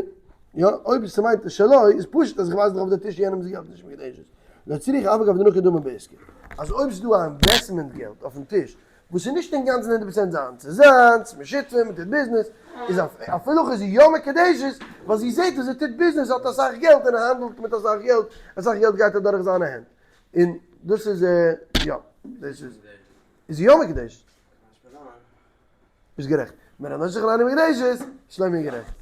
יא, אויב ס'מיינט שלו איז פשוט אז איך ווייז דיך אויף די טיש יענעמ'ס געלט נישט מקודשת. לא צריכא אף על גב דנקט דמי בעסקא. אז אויב ס'איז דא א investment געלט אויפן טיש וואס איז נישט אינגאנצן הונדערט פראצענט זיינס, ס'איז זיינס, משותפים, מ'טוט ביזנעס, איז אפילו איז זי יא מקודשת, ווייל זי זעט אז ער טוט ביזנעס, האט אסאך געלט און ער האנדלט מיט אסאך געלט, אסאך געלט גייט אדורך זיינע הענט. און דאס איז יא, דאס איז, איז זי יא מקודשת. ביסט גערעכט. מרנן שכלנו מקודשת, שלומי איז גערעכט.